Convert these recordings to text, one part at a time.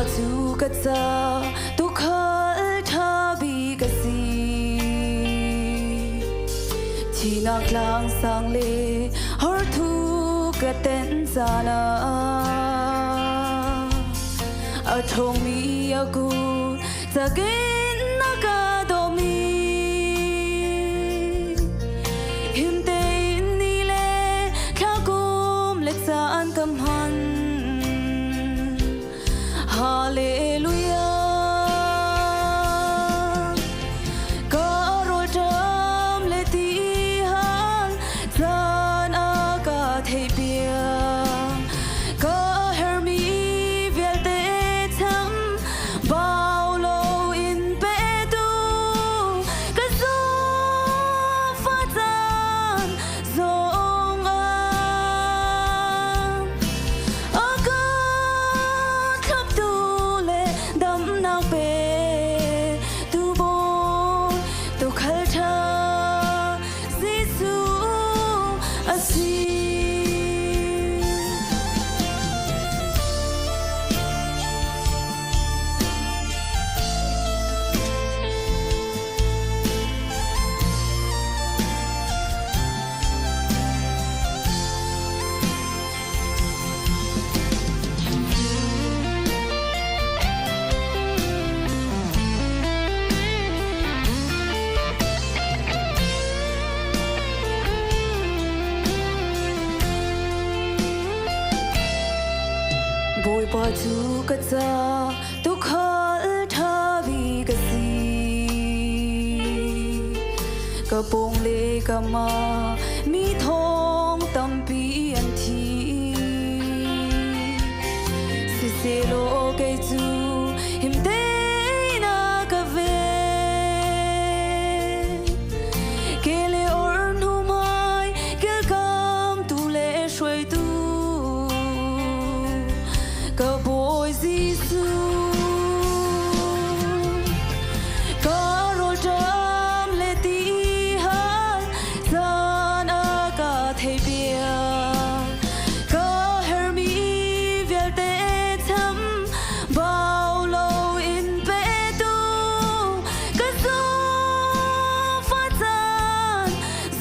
Bawipa cu ka ca tuukhal ṭha bik a si. Thihnak tlang sang le horthu ka tenh caan ah a ṭhawngmi a kut cakin a ka dawmi him tein ni le thla kum le caan ka hman. Hallelujah. Ka rawlṭam le tihal caan a ka theihpiak. Ka hermi vialte cham bau loin petu ka zofa caan zong ah a ka thloptu le damnak pe tu bawi tuukhal ṭha Jesuh a si. Bawipa cu ka ca tuukhal ṭha bik a si. Ka pawng le ka mah mi thong tampi an thi. Siselaw kei cu him tein a ka ven. Ke le or hnu hmai kilkam tu le hruaitu ka Bawi Jesuh. Ka rawlṭam le tihal caan a ka theihpiak. Ka hermi vialte cham bau loin petu ka zofa caan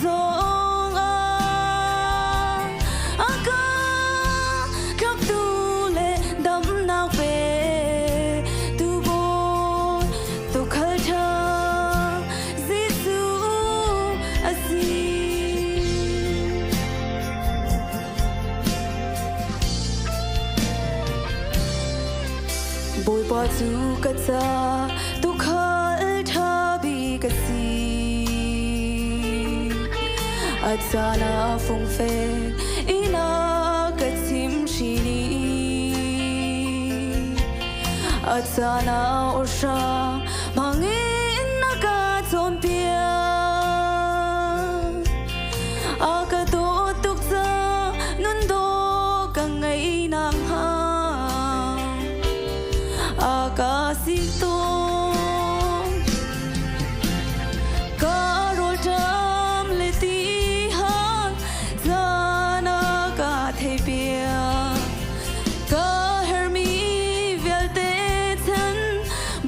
zong ah a ka tloktu le damnak pe tu Bawi tuukhal ṭha Jesuh a si. Bawipa cu ka ca tuukhal ṭha bik a si. A caan ah fungfek in a ka chimhhrin i a caan ah awhrang hmangin a ka cawnpiak. A ka dawt tuk caah nun dawh ka ngei nakhnga a ka sik tawn. Ka rawlṭam le tihal caan a ka theihpiak. Ka hermi vialte chan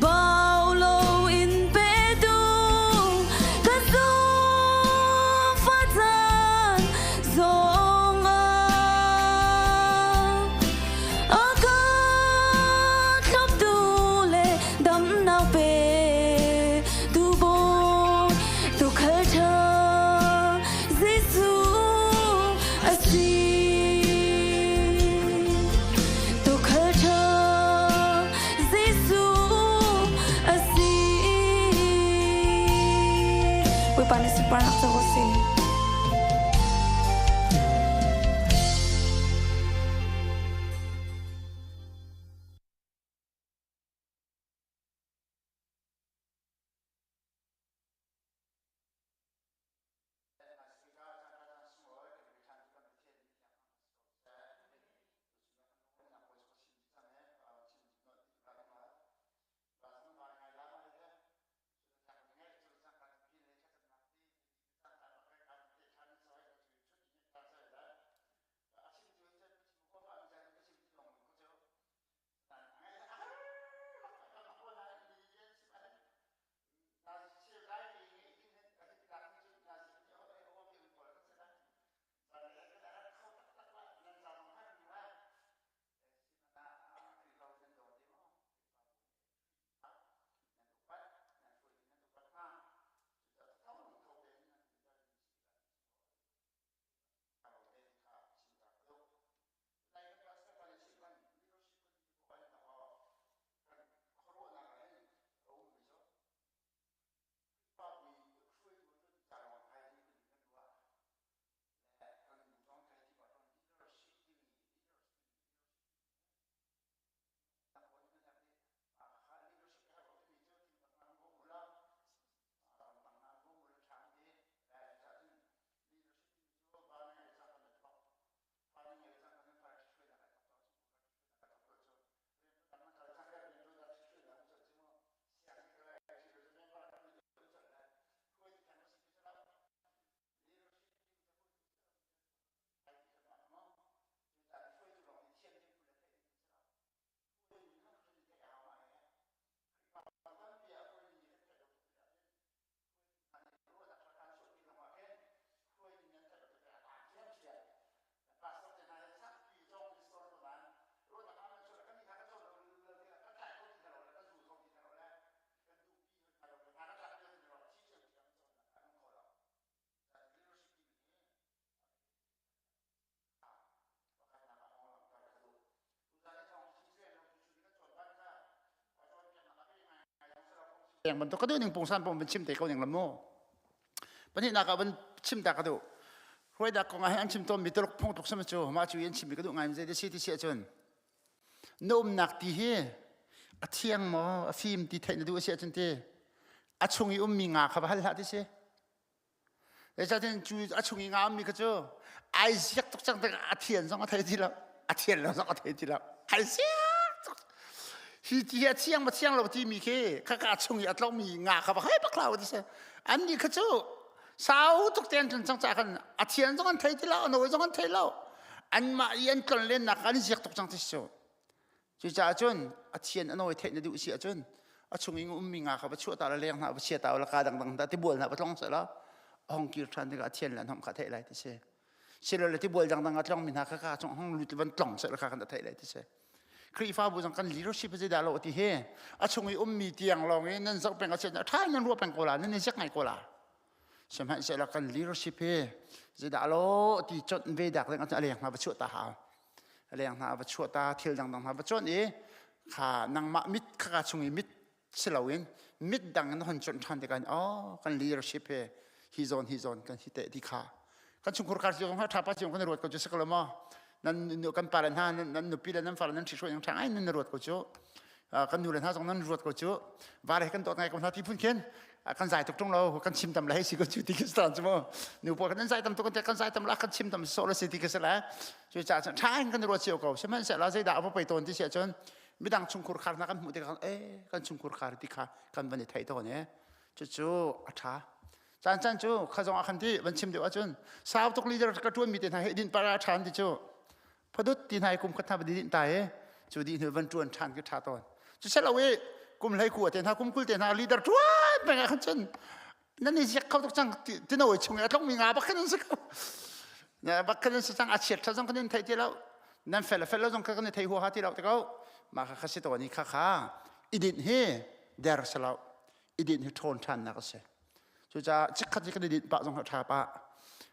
bau loin petu ka zofa caan zong ah a ka thloptu le damnak pe tu Bawi tuukhal ṭha Jesuh a si. Tuukhal ṭha Jesuh a si. Bawipa nih sunparnak co ko seh. Leng bantuk ka duh ning pungsan pom van chim te ko ning lam mu. Pahnihnak ah van chim ta ka duh. Hruainak kong ah hin an chim tawnmi Tuluk phung tluk sam cu mah cu an chimmi ka duh ngai zei si ti si ahcun na umnak ti hi a thiang maw a fim ti theih na duh a si ahcun ti a chung i ummi nga kha va hal hlah ti si. Zeicahtiah cu a chung i nga ummi kha cu ai ziak tuk cang tikah a thian zong a thei ti lo a thian lo zong a thei ti lo ai ziak tuk hi ti hi a thiang ma thiang lo timi khi khaka chung i a tlongmi nga kha va hei bak hlah ti si annih kha cu sau tuk te an tlun cang caah khan a thian zong an thei ti lo a nawi zong an thei lo anmah i an tlon lennak an i ziak tuk cang ti si cu Cucaah cun a thian a nawi theih na duh si ahcun a chung i ummi nga kha va chuah ta la leng hna va chia ta la ka dangdang ta tibual hna va tlong seh la a hong kir ṭhan tikah a thian le an hong kha theih lai ti si. Silole tibual dangdang a tlongmi hna kha ka chung hong lut van tlong seh la kha kan theih lai ti si. Khrihfabu zong kan leadership zeidah lo ti hi a chung i ummi tiang lawng i nan zoh peng a chiat a ṭha in nan ruah peng ko la nan i ziak ngai ko la. Sihmanhsehlaw kan leadership hi zeidah lo ti conh ve dak ding a leng hna va chuah ta hau. A leng hna va chuah ta thil dangdang hna va cuanh i kha nangmah mit khaka chung i mit si loin mit dang in hon cuanh ṭhan tikah oh kan leadership hi hi zawn hi zawn kan hi teh ti kha kan chungkhur khar si kha ṭha pa si kan ruat ko cu si ko lo maw nan kan pa le hna nan nupi le nan fale nan ṭhihruai ning ṭha ngai nan ruat ko cu kan nu le hna zong nan ruat ko cu va le kan dawt ngai ko hna ti phun khin kan zai tuk ṭung lo kan chim tam le hei si ko cu ti kan si cu mu nu pawl kan zai tam tuk kan zai tam la kan chim tam so la si ti ka si le cucaah cun ṭha in kan ruat cio ko sihmanhsehlaw zeidah a va poi tawn ti si ahcun midang chungkhur khar hna kan hmuh tikah eh kan chungkhur khar ti kha kan van i theih tawn e cucu a ṭha caan caan cu kha zong ah khan ti van chim deuh ahcun sau tuk leader ka ṭuan mi te hna he din para ṭhan ti cu phadut ti hna i kum khat hna va din ta e cu di hnu van ṭuan ṭhan ki ṭha tawn cu selo i kum hlei ku te hna kum kul te hna leader ṭuan peng ah khan cun nan i ziak kho tuk cang tinawi chung i a tlongmi nga bak khan an si ko bak khan an si cang a chiat ṭha zong kan in thei ti lo nan fel fel lo zong kan i thei huaha ti lo te ko mah kha kha si tawn i kha kha i dinh hi der si lo i dinh hi ṭhawn ṭhannak a si cucaah chikkhat hi kan i dinh pah zong ṭha pah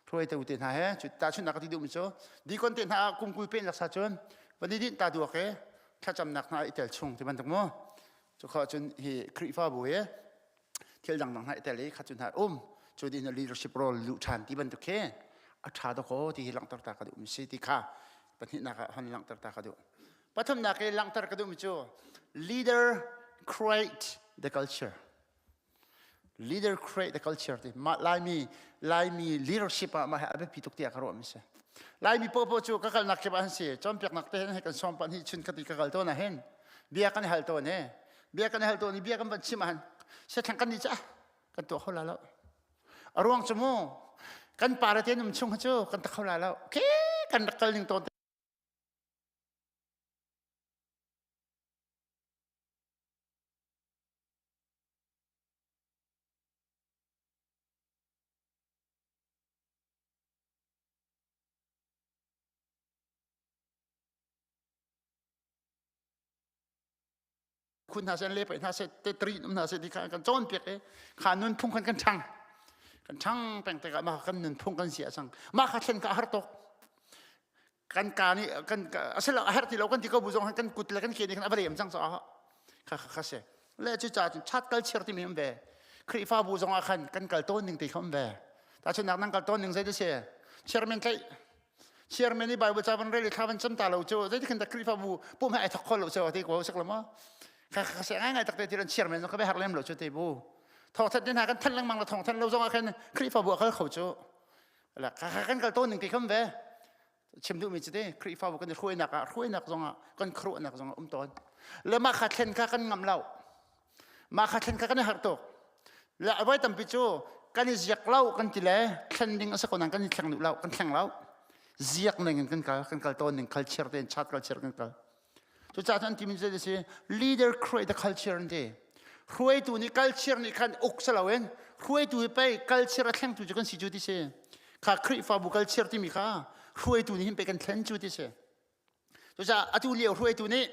hruai te te hna he cu tahchunhnak ka ti duhmi cu dikon te hna kum kul pen laksa cun van i dinh ta duak e thlacamnak hna i tel chung ti bantuk mu cu kha cun hi Khrihfabu hi thil dangdang hna i tel i kha cu hna um cu din leadership role luh ṭhan ti bantuk khi a ṭha dawk aw ti hi langhter ta ka duh mi si ti kha pahnihnak ah hon langhter ta ka duh pathumnak i langhter ka duh mi cu leader create the culture leader create the culture ti mah laimi laimi leadership ah mah hi a biapi tuk tiah ka ruah mi si laimi popo cu ka kalnak kip ah an si cawnpiaknak te hin kan sawm pan hi chun khati ka kal tawn ah hin bia kan hal tawn he bia kan hal tawn i bia kan van chim ahhan sethlang kan ni ca kan tuah kho la lo a ruang cu mu kan pa te num chung cu kan ta kho la lo ke kan rak kal ning tawn khun hna seh le pei hna seh te tri um hna seh ti kha kan cawn piak i kha nunphung khan kan ṭhang kan ṭhang peng tikah mah kan nunphung kan si a cang mah kha thlen ka har tuk kan ka nih kan asilo a herh ti lo kan ti ko bu zong kan kut le kan ke nih khan a va lem cang caah kha kha kha si le cu ca cun chat kal chir timi um ve Khrihfabu zong ah khan kan kal tawn ning ti kha um ve tahchunhnak nan kal tawn ning zei ti si chairman tlaih Chairman i Bible ca van rel i thla van cam ta lo cu zeitik khin dah Khrihfabu pum he ai thok kho lo cu ti ko sak lo maw kha kha se ngai ngai takte ti ran chairman zong ka be har lem lo cu te bu thawngthat din ha kan than lengmang la thawngthan lo zong ah khan Khrihfabu a kal kho cu la kha kha kan kal tawn ning ti kham ve chim duhmi cu te Khrihfabu kan i hruainak ah hruainak zong ah kan khuaruahnak zong ah um tawn le mah kha thlen kha kan ngam lo Mah kha thlen kha kan i harh tuk. Le voi tampi cu kan i ziak lo kan ti le thlen ding a si ko nain kan i thleng duh lo, kan thleng lo. Ziak ning in kan kal, kan kal tawn ning culture tein chat culture kan kal. Cucaah cun an timi cu si leader create the culture an ti. Hruaitu nih culture nih khan uk si loin hruaitu hi pei culture a thlengtu cu kan si cu ti si. Kha Khrihfabu culture timi kha hruaitu nih hin pei kan thlen cu ti si. Cucaah atu lio hruaitu nih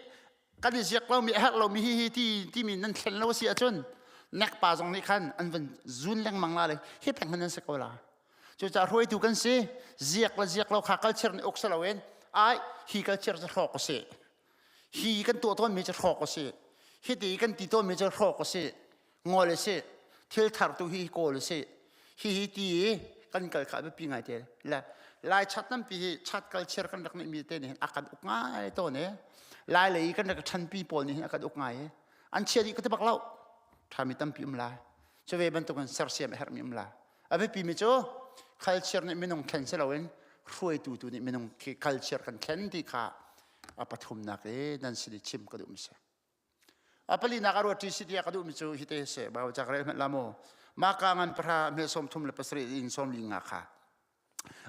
kan i ziak lomi a herh lomi hi hi ti timi nan thlen lo a si ahcun nekpa zong nih khan an van zun lengmang la le hi peng nan si ko la. Cucaah hruaitu kan si ziak le ziak lo kha culture nih uk si loin ai hi culture cu hrawk a si. Hi kan tuah tawnmi cu hrawk a si. Hiti kan ti tawnmi cu hrawk a si. Ngol a si. Thil thar tu hi kawl a si. Hi hi ti i kan kal kha a biapi ngai te. Le Lai chat tampi hi chat culture kan rak neihmi te nih hin a kan uk ngai tawn i Lai lei i kan rak ṭhanpi pawl nih hin a kan uk ngai i an chia dih ka ti bak lo. Ṭhami tampi um lai. Cu ve bantukin sersiam a herhmi um lai. A biapimi cu culture nih minung thlen si loin hruaitu tu nih minung khi culture kan thlen ti kha a pathumnak i nan sin i chim ka duhmi si. A palinak a ruat ṭi si tiah ka duhmi cu hite si Bible ca ka rel hmanh la maw Maka ngan pahra hme 37 in 45 kha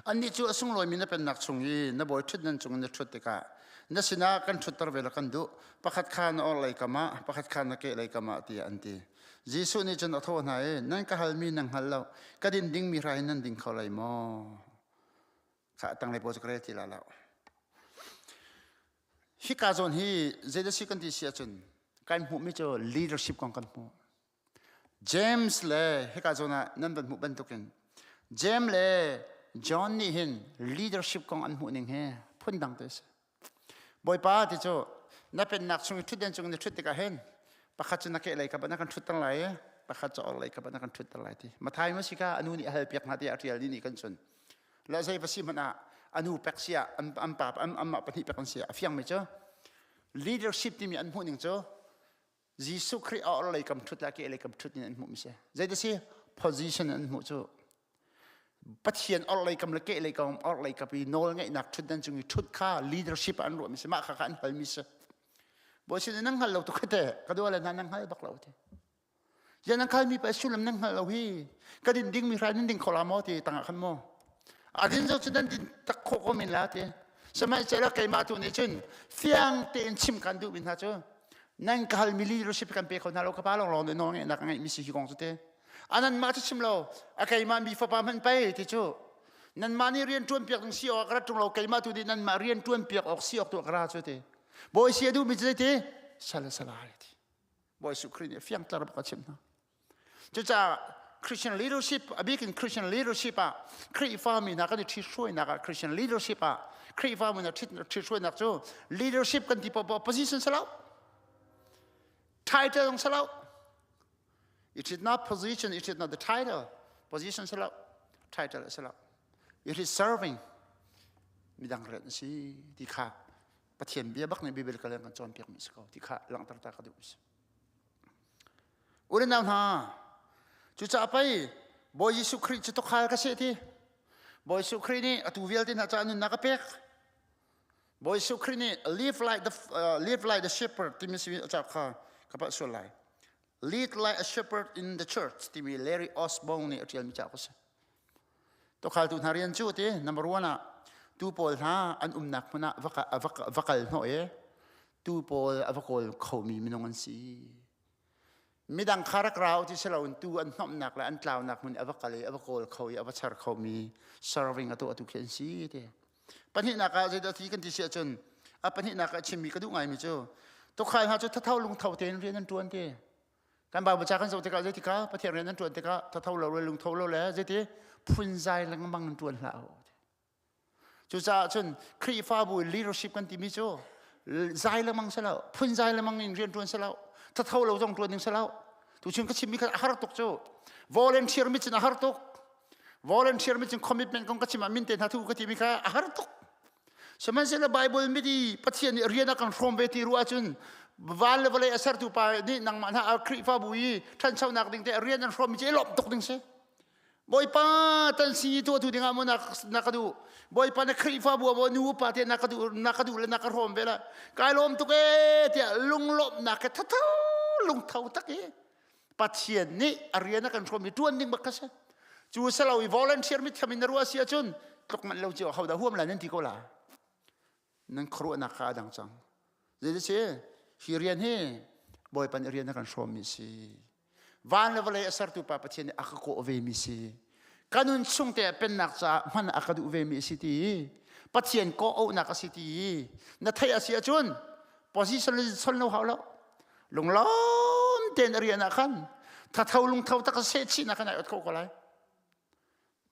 Annih cu a sunglawimi na pennak chung i na bawi ṭhutdan cung in na ṭhut tikah na sinah kan ṭhutter ve la kan duh. Pakhat kha na orhlei kam ah, pakhat kha na kehlei kam ah tiah an ti. Jesuh nih cun a thawh hna i, Nan ka halmi nan hngal lo, ka din dingmi hrai hin nan ding kho lai maw? Kha a tanglei pawl cu ka rel ti la lo. Hika zawn hi zeidah si kan ti si ahcun kan hmuhmi cu leadership kong kan hmuh. James le hika zawn ah nan van hmuh bantukin James le John nih hin leadership kong an hmuh ning hi phundang te a si. Bawipa ti cu na pennak chung i ṭhutden cung na ṭhut tikah hin pakhat cu na kehlei kap ah na kan ṭhutter lai i pakhat cu orhlei kap ah na kan ṭhutter lai ti. Mathai ma si kha a nu nih a halpiak hna tiah a ṭial ni nih kan chun. Le zei va si hmanh ah a nu pek si ah an pa anmah pahnih pek an si ah a fiangmi cu leadership timi an hmuh ning cu Jesuh Khrih a orhlei kam ṭhut le a kehlei kam ṭhut in an hmuh mi si. Zeidah si? Position an hmuh cu. Pathian orhlei kam le kehlei kam orhlei kap i nawl ngeihnak ṭhutdan cung i ṭhut kha leadership an ruah mi si. Mah kha kha an hal mi si. Bawi sin nan hngal lo tuk te ka dua le hna nan hngal bak lo te. Ya nan khal mi pa sullam nan hngal lo hi. Ka din ding mi hrai nan ding kho la maw ti tangah khan maw. A din zo cu nan din tak khawh ko min la ti. Sihmanhsehlaw keimah tu nih cun fiang tein chim kan duhmi hna cu nan ka halmi leadership kan pe kho hna lo ka pa lawnglawng nih nawl ngeihnak a ngeihmi si hi kong cu te. A nanmah cu chim lo a keimah mi fapa hmanh pei ti cu nanmah nih rian ṭuan piak ding si awk ka rat ṭung lo keimah tu nih nanmah rian ṭuan piak awk si awk tu ka ra cu ti. Bawi si a duhmi cu zeiti sal salai ti. Bawi Jesuh Khrih nih fiangtlar bak a chimh hna. Cucaah Christian leadership, a bik in Christian leadership ah Khrihfami hna kan i ṭhithruainak ah Christian leadership ah Khrihfami hna ṭhithruainak cu leadership kan ti poah position si lo title zong si lo it is not position it is not the title position si lo title si lo it is serving midang rian si ti kha Pathian bia bak nih Bible ka leng kan cawnpiakmi si ko ti kha langhter ta ka duh si. Unau hna, cucaah pei Bawi Jesuh Khrih cu tukhal ka si ti. Bawi Jesuh Khrih nih atu vialte hna caah nunnak a pek. Bawi Jesuh Khrih nih live like the live like the shepherd timi si a cak kha ka palh sual lai. Lead like a shepherd in the church timi Larry Osborne nih a ṭialmi cauk a si. Tukhaltu hna rian cu ti number one ah tu pawl hna an umnak hmun ah va kal hnawh i tu pawl a va kawl khomi minung an si. Midang kha rak rau ti si loin tu an hnomhnak le an tlaunak hmun a va kal i a va kawl kho i a va char khomi serving a tuahtu khi an si ti. Pahnihnak ah zeidah ti kan ti si ahcun a pahnihnak ah chimmi ka duh ngaimi cu tukhal hna cu thatho lungtho tein rian an ṭuan ti. Kan Bible ca kan zoh tikah zeitika Pathian rian an ṭuan tikah thatho lo le lungtho lo le zeiti phunzai lengmang in ṭuan hlah u. Cucaah cun Khrihfabu leadership kan timi cu zai lengmang si lo, phunzai lengmang in rian ṭuan si lo, thatho lo zong ṭuan ding si lo. Tuchun ka chimmi kha a har tuk cu. Volunteer mi cun a har tuk. Volunteer mi cun commitment kong ka chim ah min te hna thu ka timi kha a har tuk. Sihmanhsehlaw Bible miti Pathian nih rian a kan hrawm ve ti ruah ahcun van le vawlei a sertu pa nih nangmah hna Khrihfabu i ṭhanchonak ding te rian an hrawmmi cu i lawmh tuk ding si. Bawipa tan si tuahtu dingah maw na ka duh Bawipa na Khrihfabu ah maw nu upa te na ka duh na ka duh le na ka hrawm ve la kai lawm tuk ee tiah lunglawmhnak ke thatho lungtho tak i Pathian nih a rian a kan hrawm i tuan ding bak kha si cu salo i volunteer mit tham in na ruah si ahcun tluk manh lo cio ho dah huam la nan ti ko la nan khuaruahnak kha a dang cang zei si hi rian hi Bawipa nih rian a kan hrawmmi si van le vawlei a sertu pa Pathian nih a ka kawh ve mi si ka nun chung te pennak caah hman a ka duh ve mi si ti Pathian kawh auhnak a si ti na theih a si ahcun position le son lo hau lo lunglawm tein a rian ah khan thatho lungtho tak seh chih na khan ai ot kho ko lai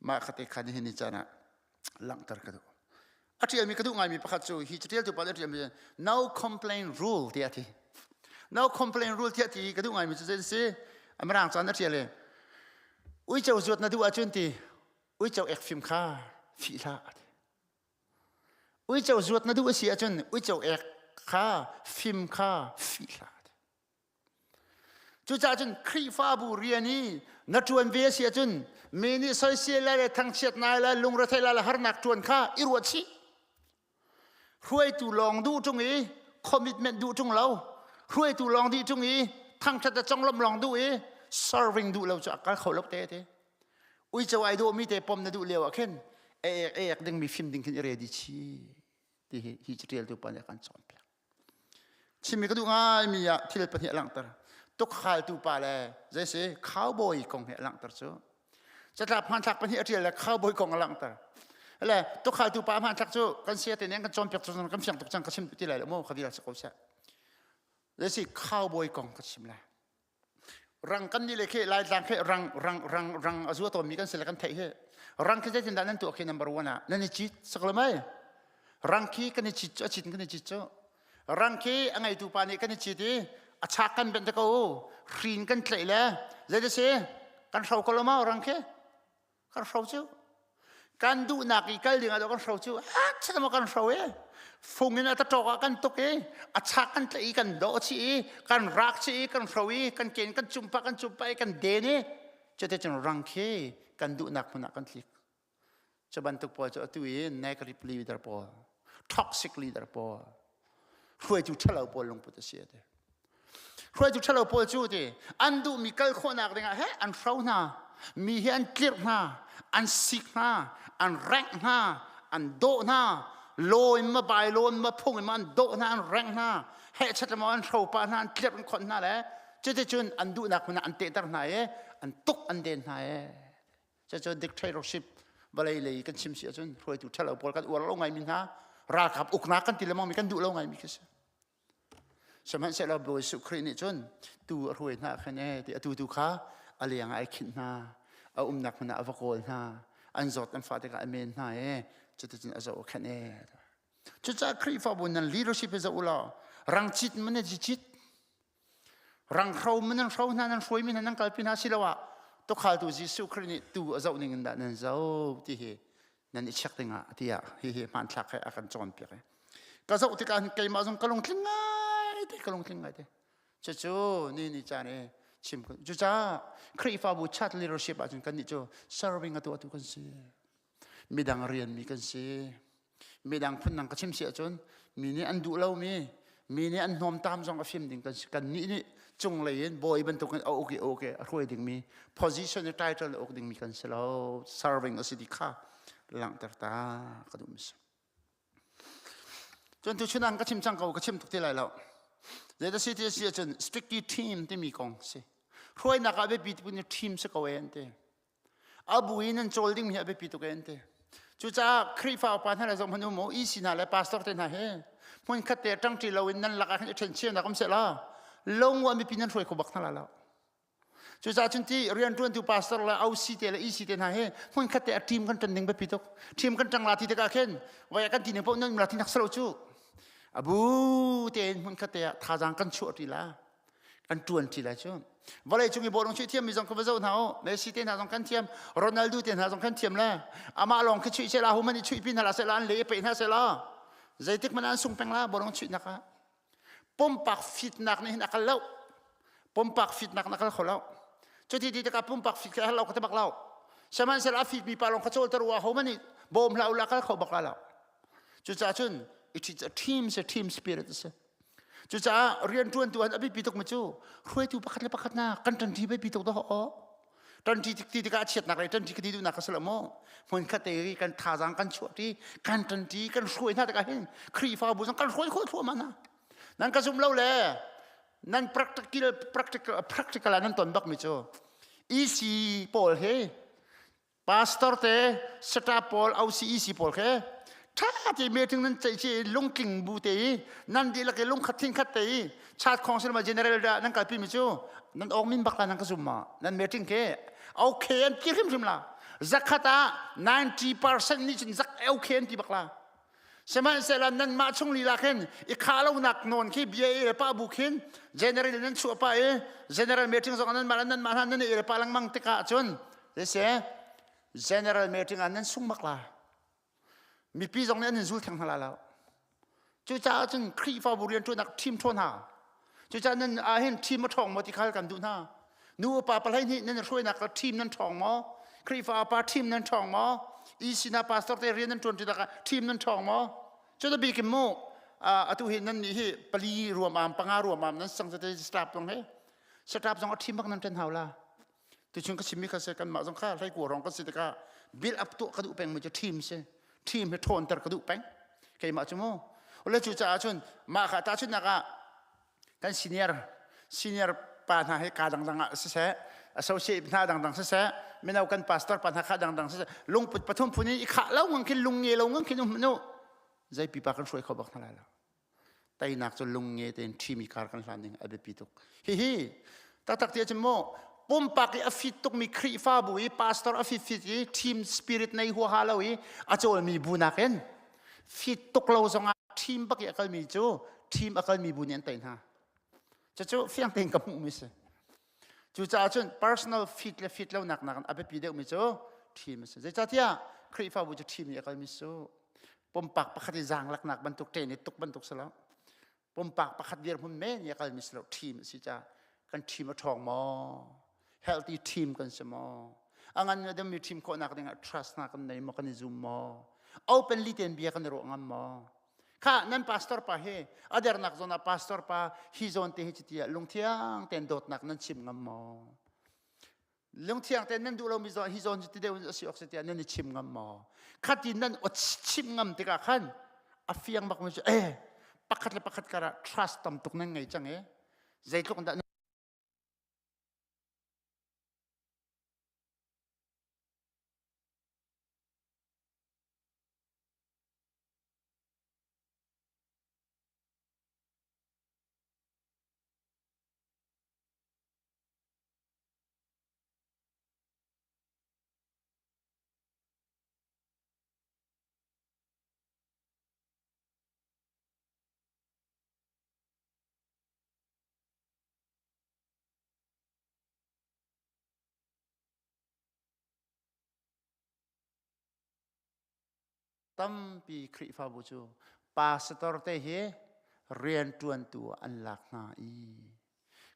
mah kha te khan hi ni caan ah langhter ka duh a ṭialmi ka duh ngaimi pakhat cu hi caṭialtu pa nih a ṭialmi no complain rule tiah a ti no complain rule tiah ti ka duh ngaimi cu zei si. Amarang caan a ṭial i uico zuat na duh ahcun ti uico ek fim kha fih hlah. Uico zuat na duh a si ahcun uico ek kha fim kha fih hlah. Cucaah cun Khrihfabu rian i na ṭuan ve a si ahcun mi nih soisel lai le thangchiat nai le lungretheih lai le harnak ṭuan kha i ruat chih. Hruaitu lawng duh ṭung i commitment duh ṭung lo. Hruaitu lawng dih ṭung i thangṭhat le conglawmh lawng duh i serving duh lo cu a kal kho lo te te. Uico ai dawhmi te pom na duh lio ah khin ek ek dingmi fim ding khin i ready chi ti hi hi caṭialtu pa nih a kan cawnpiak. Chimmi ka duh ngaimi ah thil pahnih a langhter. Tukhaltu pa le zei si cowboy kong he a langhter cu. Catlap hmanthlak pahnih a ṭial le cowboy kong a langhter. Le tukhaltu pa hmanthlak cu kan sia te nih kan cawnpiak cu kan fiang tuk cang ka chim ti lai lo maw ka vial si ko seh. Zei si cowboy kong ka chim lai. Rang kan nih le khi Laitlang khi rang rang rang rang a zua tawnmi kan si le kan theih hi. Rang khi zeitindah nan tuah khi number one ah nan i cit sak le mei. Rang khi kan i cit cu a cit kan i cit cu. Rang khi a ngeitu pa nih kan i cit i a chak kan benh te ko hrin kan tlaih le zei si kan hro ko lo ma rang khi kan hro cu kan duhnak i kal ding ah kan hro cu a chan kan hro e fung in a taṭawk ah kan tuk i a chak kan tlaih i kan dawh chih i kan rak chih i kan hro i kan ken kan cumpa kan cumpa i kan den i cuticun rang khi kan duhnak hmun ah kan tlik cu bantuk pawl cu atu i negative leader pawl toxic leader pawl hruaitu ṭhalo pawl lungput a si ati Hruaitu ṭhalo pawl cu ti an duhmi kal khawhnak dingah he an hro hna, mi hi an tlirh hna, an sik hna, an rengh hna, an dawh hna, law in ma bai law in ma phung in ma an dawh hna, an rengh hna, hehchat le maw an hro pah hna, an tlirh an khonh hna le cuticun an duhnak hmun ah an tehter hna i an tuk an den hna i cucu dictatorship vawlei lei kan chim si ahcun hruaitu ṭhalo pawl kan uar lo ngaimi hna ralkap uknak kan ti lengmang mi kan duh lo ngaimi khi si. Sihmanhsehlaw Bawi Jesuh Khrih nih cun tuu a hruai hna khan ee ti atu tu kha a leng ah ai khinh hna, a umnak hmun ah a va kawl hna, an zawt an fah tikah a men hna ee, cuticun a zoh a khenh ee. Cucaah Khrihfabu nan leadership hi zoh u law rang cit man nan cit, rang hro man nan hro hna, nan hruaimi hna nan kalpi hna siloah tukhaltu Jesuh Khrih nih tuu a zoh ning in dah nan zoh ti hi nan i check dingah tiah hihi hmanthlak he a kan cawnpiak i ka zoh tikah keimah zong ka lungtling ngai te ka lungtling ngai te cucu ni ni caan i chim cucaah Khrihfabu chat leadership ahcun kan nih cu serving a tuahtu kan si midang rianmi kan si midang phundang ka chim si ahcun mi nih an duh lomi mi nih an hnawmtam zong a fim ding kan si kan nih nih cunglei in bawi bantukin a uk i a uk i a hruai dingmi position i title a uk dingmi kan si lo serving a si ti kha langhter ta ka duh mi si cun tu chun ka chim cang ko ka chim tuk ti lai lo zeidah si ti si ahcun strictly team timi kong si hruainak ah biapi tuk in team si ko e an ti A bu in an cawl dingmi hi a biapi tuk e an ti. Cucaah Khrihfa upa hna le zong hmanh um u, EC hna le pastor te hna hi hmun khat te ṭangṭi loin nan lakah khin i ṭhencheunak um seh law lungua mipi nan hruai kho bak hna lai lo. Cucaah cun ti rianṭuantu pastor le OC te le EC te hna hi hmun khat te a team kan ṭan ding biapi tuk. Team kan ṭang la ti tikah khin voi kan ti ning paoh nan la ti nak selo cu. A bu tein hmun khat te ah thazaang kan chuah ṭi la. Kan ṭuan ṭi lai cu. Vawlei cung i bawlung chuih thiammi zong kha va zoh hna u. Messi te hna zong kan thiam, Ronaldo te hna zong kan thiam le amah lawng khi chuih sehla human i chuih pi hna la sehla an le i peih hna sehla zeitik hmanh an sung peng la bawlung chuihnak ah pumpak fitnak nih hin a kal lo. Pumpak fitnak na kal kho lo. Cuti ti tikah pumpak fit kha lo ka ti bak lo. Sihmanhsehlaw a fitmi pa lawng kha cawlter u ho man nih bawm hlah u la kal kho bak la lo. Cucaah cun it is a team, a team spirit a si. Cucaah rianṭuantu an a biapi tukmi cu hruaitu pakhat le pakhat na kan ṭanṭi biapi tuk dah aw. Ṭanṭi ti tikah a chiatnak le ṭanṭi ka ti duhnak ka si lo maw? Hmunkhat te i kan thazaang kan chuahṭi, kan ṭanṭi, kan hruai hna tikah hin Khrihfabu zong kan hruai khawh thluahmah hna. Nan ka zum lo le nan practical practical practical ah nan ton bakmi cu EC pawl hi Pastor te staff pawl OCEC pawl khe ṭha te meeting nan ceih ci lungtling bu te i nan dihlak i lungkhat thinkhat te i chat khong silama general dah nan kalpi mi cu nan awk min bak la nan ka zum ma nan meeting ke okay an ti hrimhrim la zakhat ah 90% nih cun zak okay an ti bak la. Sihmanhsehlaw nanmah chung lila khin i khah lonak nawn khi bia i pa bu khin general nan chuah pa i general meeting zong nanmah le nanmah hna nan i pa lengmang tikah cun zeise general meeting ah nan sung bak la. Mipi zong nih an in zul theng hna la lo. Cucaah cun Khrihfabu rianṭuannak ṭhim ṭhawn hna. Cucaah nan ah hin ṭhim a ṭhawng maw ti khal kan duh hna. Nu upa palei nih nan hruainak ah ṭhim nan ṭhawng maw? Khrihfa pa ṭhim nan ṭhawng maw? EC na pastor te rian nan ṭuan ṭi ah ṭhim nan ṭhawng maw? Cu na bikin mu atu hi nan nih hi pali ruamam panga ruamam nan sang te staff zong he staff zong a ṭhim bak nan ṭan hau la. Tuchun ka chimmi kha se kanmah zong kha hlei rong kan si tikah build up tuah ka duh peng mi cu team si. Team hi ṭhawnter ka duh peng. Keimah cu mu. Ule cu caah cun mah kha tahchunhnak ah kan senior senior pa hna hi ka dangdang ah siseh associate hna dangdang siseh mino kan pastor pa hna kha dangdang siseh lungput pathum phun in i khah lo ngang khin lung nge lo ngang khin um nu zei pipa kan hruai kho bak hna lai lo. Teinak cu lung nge tein ṭhimi kar kan hlan ding a biapi tuk. Hihi taktak ti ahcun mu pumpak i a fit tukmi Khrihfabu i pastor a fit fit i team spirit nei huaha lo i a cawlmi bu nakin fit tuk lo zongah team bak i a kalmi cu team a kalmi bu nih an tei hna. Cucu fiang tein ka hmuhmi si. Cucaah cun personal fit le fit lo nak nakin a biapi deuhmi cu team a si. Zeicahtiah Khrihfabu cu team i a kalmi cu pumpak pakhat i zaanglaknak bantuk ṭen i tuk bantuk si lo. Pumpak pakhat dirhmun men i a kalmi si lo team a si caah kan team a ṭhawng maw? Healthy team kan si maw? A ngan a dami team khawhnak dingah trust hna kan nei maw? Kan i zum maw? Openly tein bia kan i ruah ngam maw? Kha nan pastor pa hi a dernak zawn ah pastor pa hi zawn te hi cuti ah lungthiang tein dawtnak nan chim ngam maw? Lungthiang tein nan duh lomi zawn hi zawn ti deuh a si awk si tiah nan i chim ngam maw? Khati nan chim ngam tikah khan a fiang bak mi cu eh pakhat le pakhat karah trust tam tuk nan ngei cang e zeitluk dah Tampi Khrihfabu cu pastor te hi rianṭuantu an lak hna i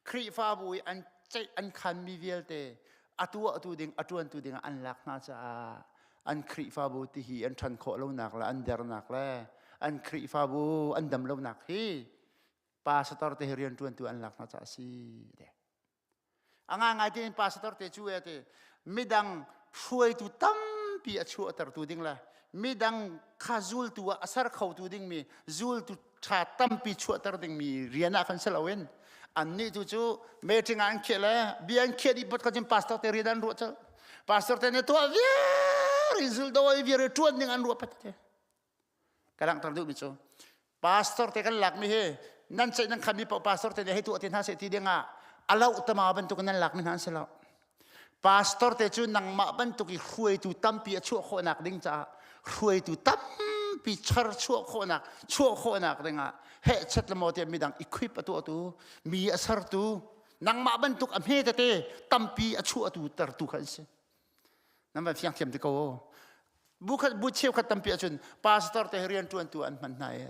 Khrihfabu i an ceih an khanmi vialte a tuahtu ding a ṭuantu ding ah an lak hna caah an Khrihfabu ti hi an ṭhan khawh lonak le an dernak le an Khrihfabu an dam lonak hi pastor te hi rianṭuantu an lak hna caah a si. A ngaingai tein pastor te cu e ti midang hruaitu tampi a chuahtertu ding le midang kha zultu ah a ser khotu dingmi zultu ṭha tampi chuahter dingmi rian ah khan si loin annih tu cu meeting ah an khiah le bia an khiah dih pot kha cun pastor te rian an ruah cu pastor te nih tuah viar in zul dawi viar i ṭuan ding an ruah pat te Ka langhter duhmi cu pastor te kan lakmi hi nan ceih nan khammi paoh pastor te nih hei tuah te hna seh ti dingah a loh tama bantuk nan lakmi hna an si lo. Pastor te cu nangmah bantuk i hruaitu tampi a chuah khawhnak ding caah hruaitu tampi char chuah khawhnak chuah khawhnak dingah heh chet le maw tiah midang equip a tuahtu mi a sertu nangmah bantuk a hme tete tampi a chuahtu tertu kha an si. Nan van fiang thiam ti ko. Bu khat bu cheukhat tampi ahcun pastor te rian ṭuantu an hman hna e.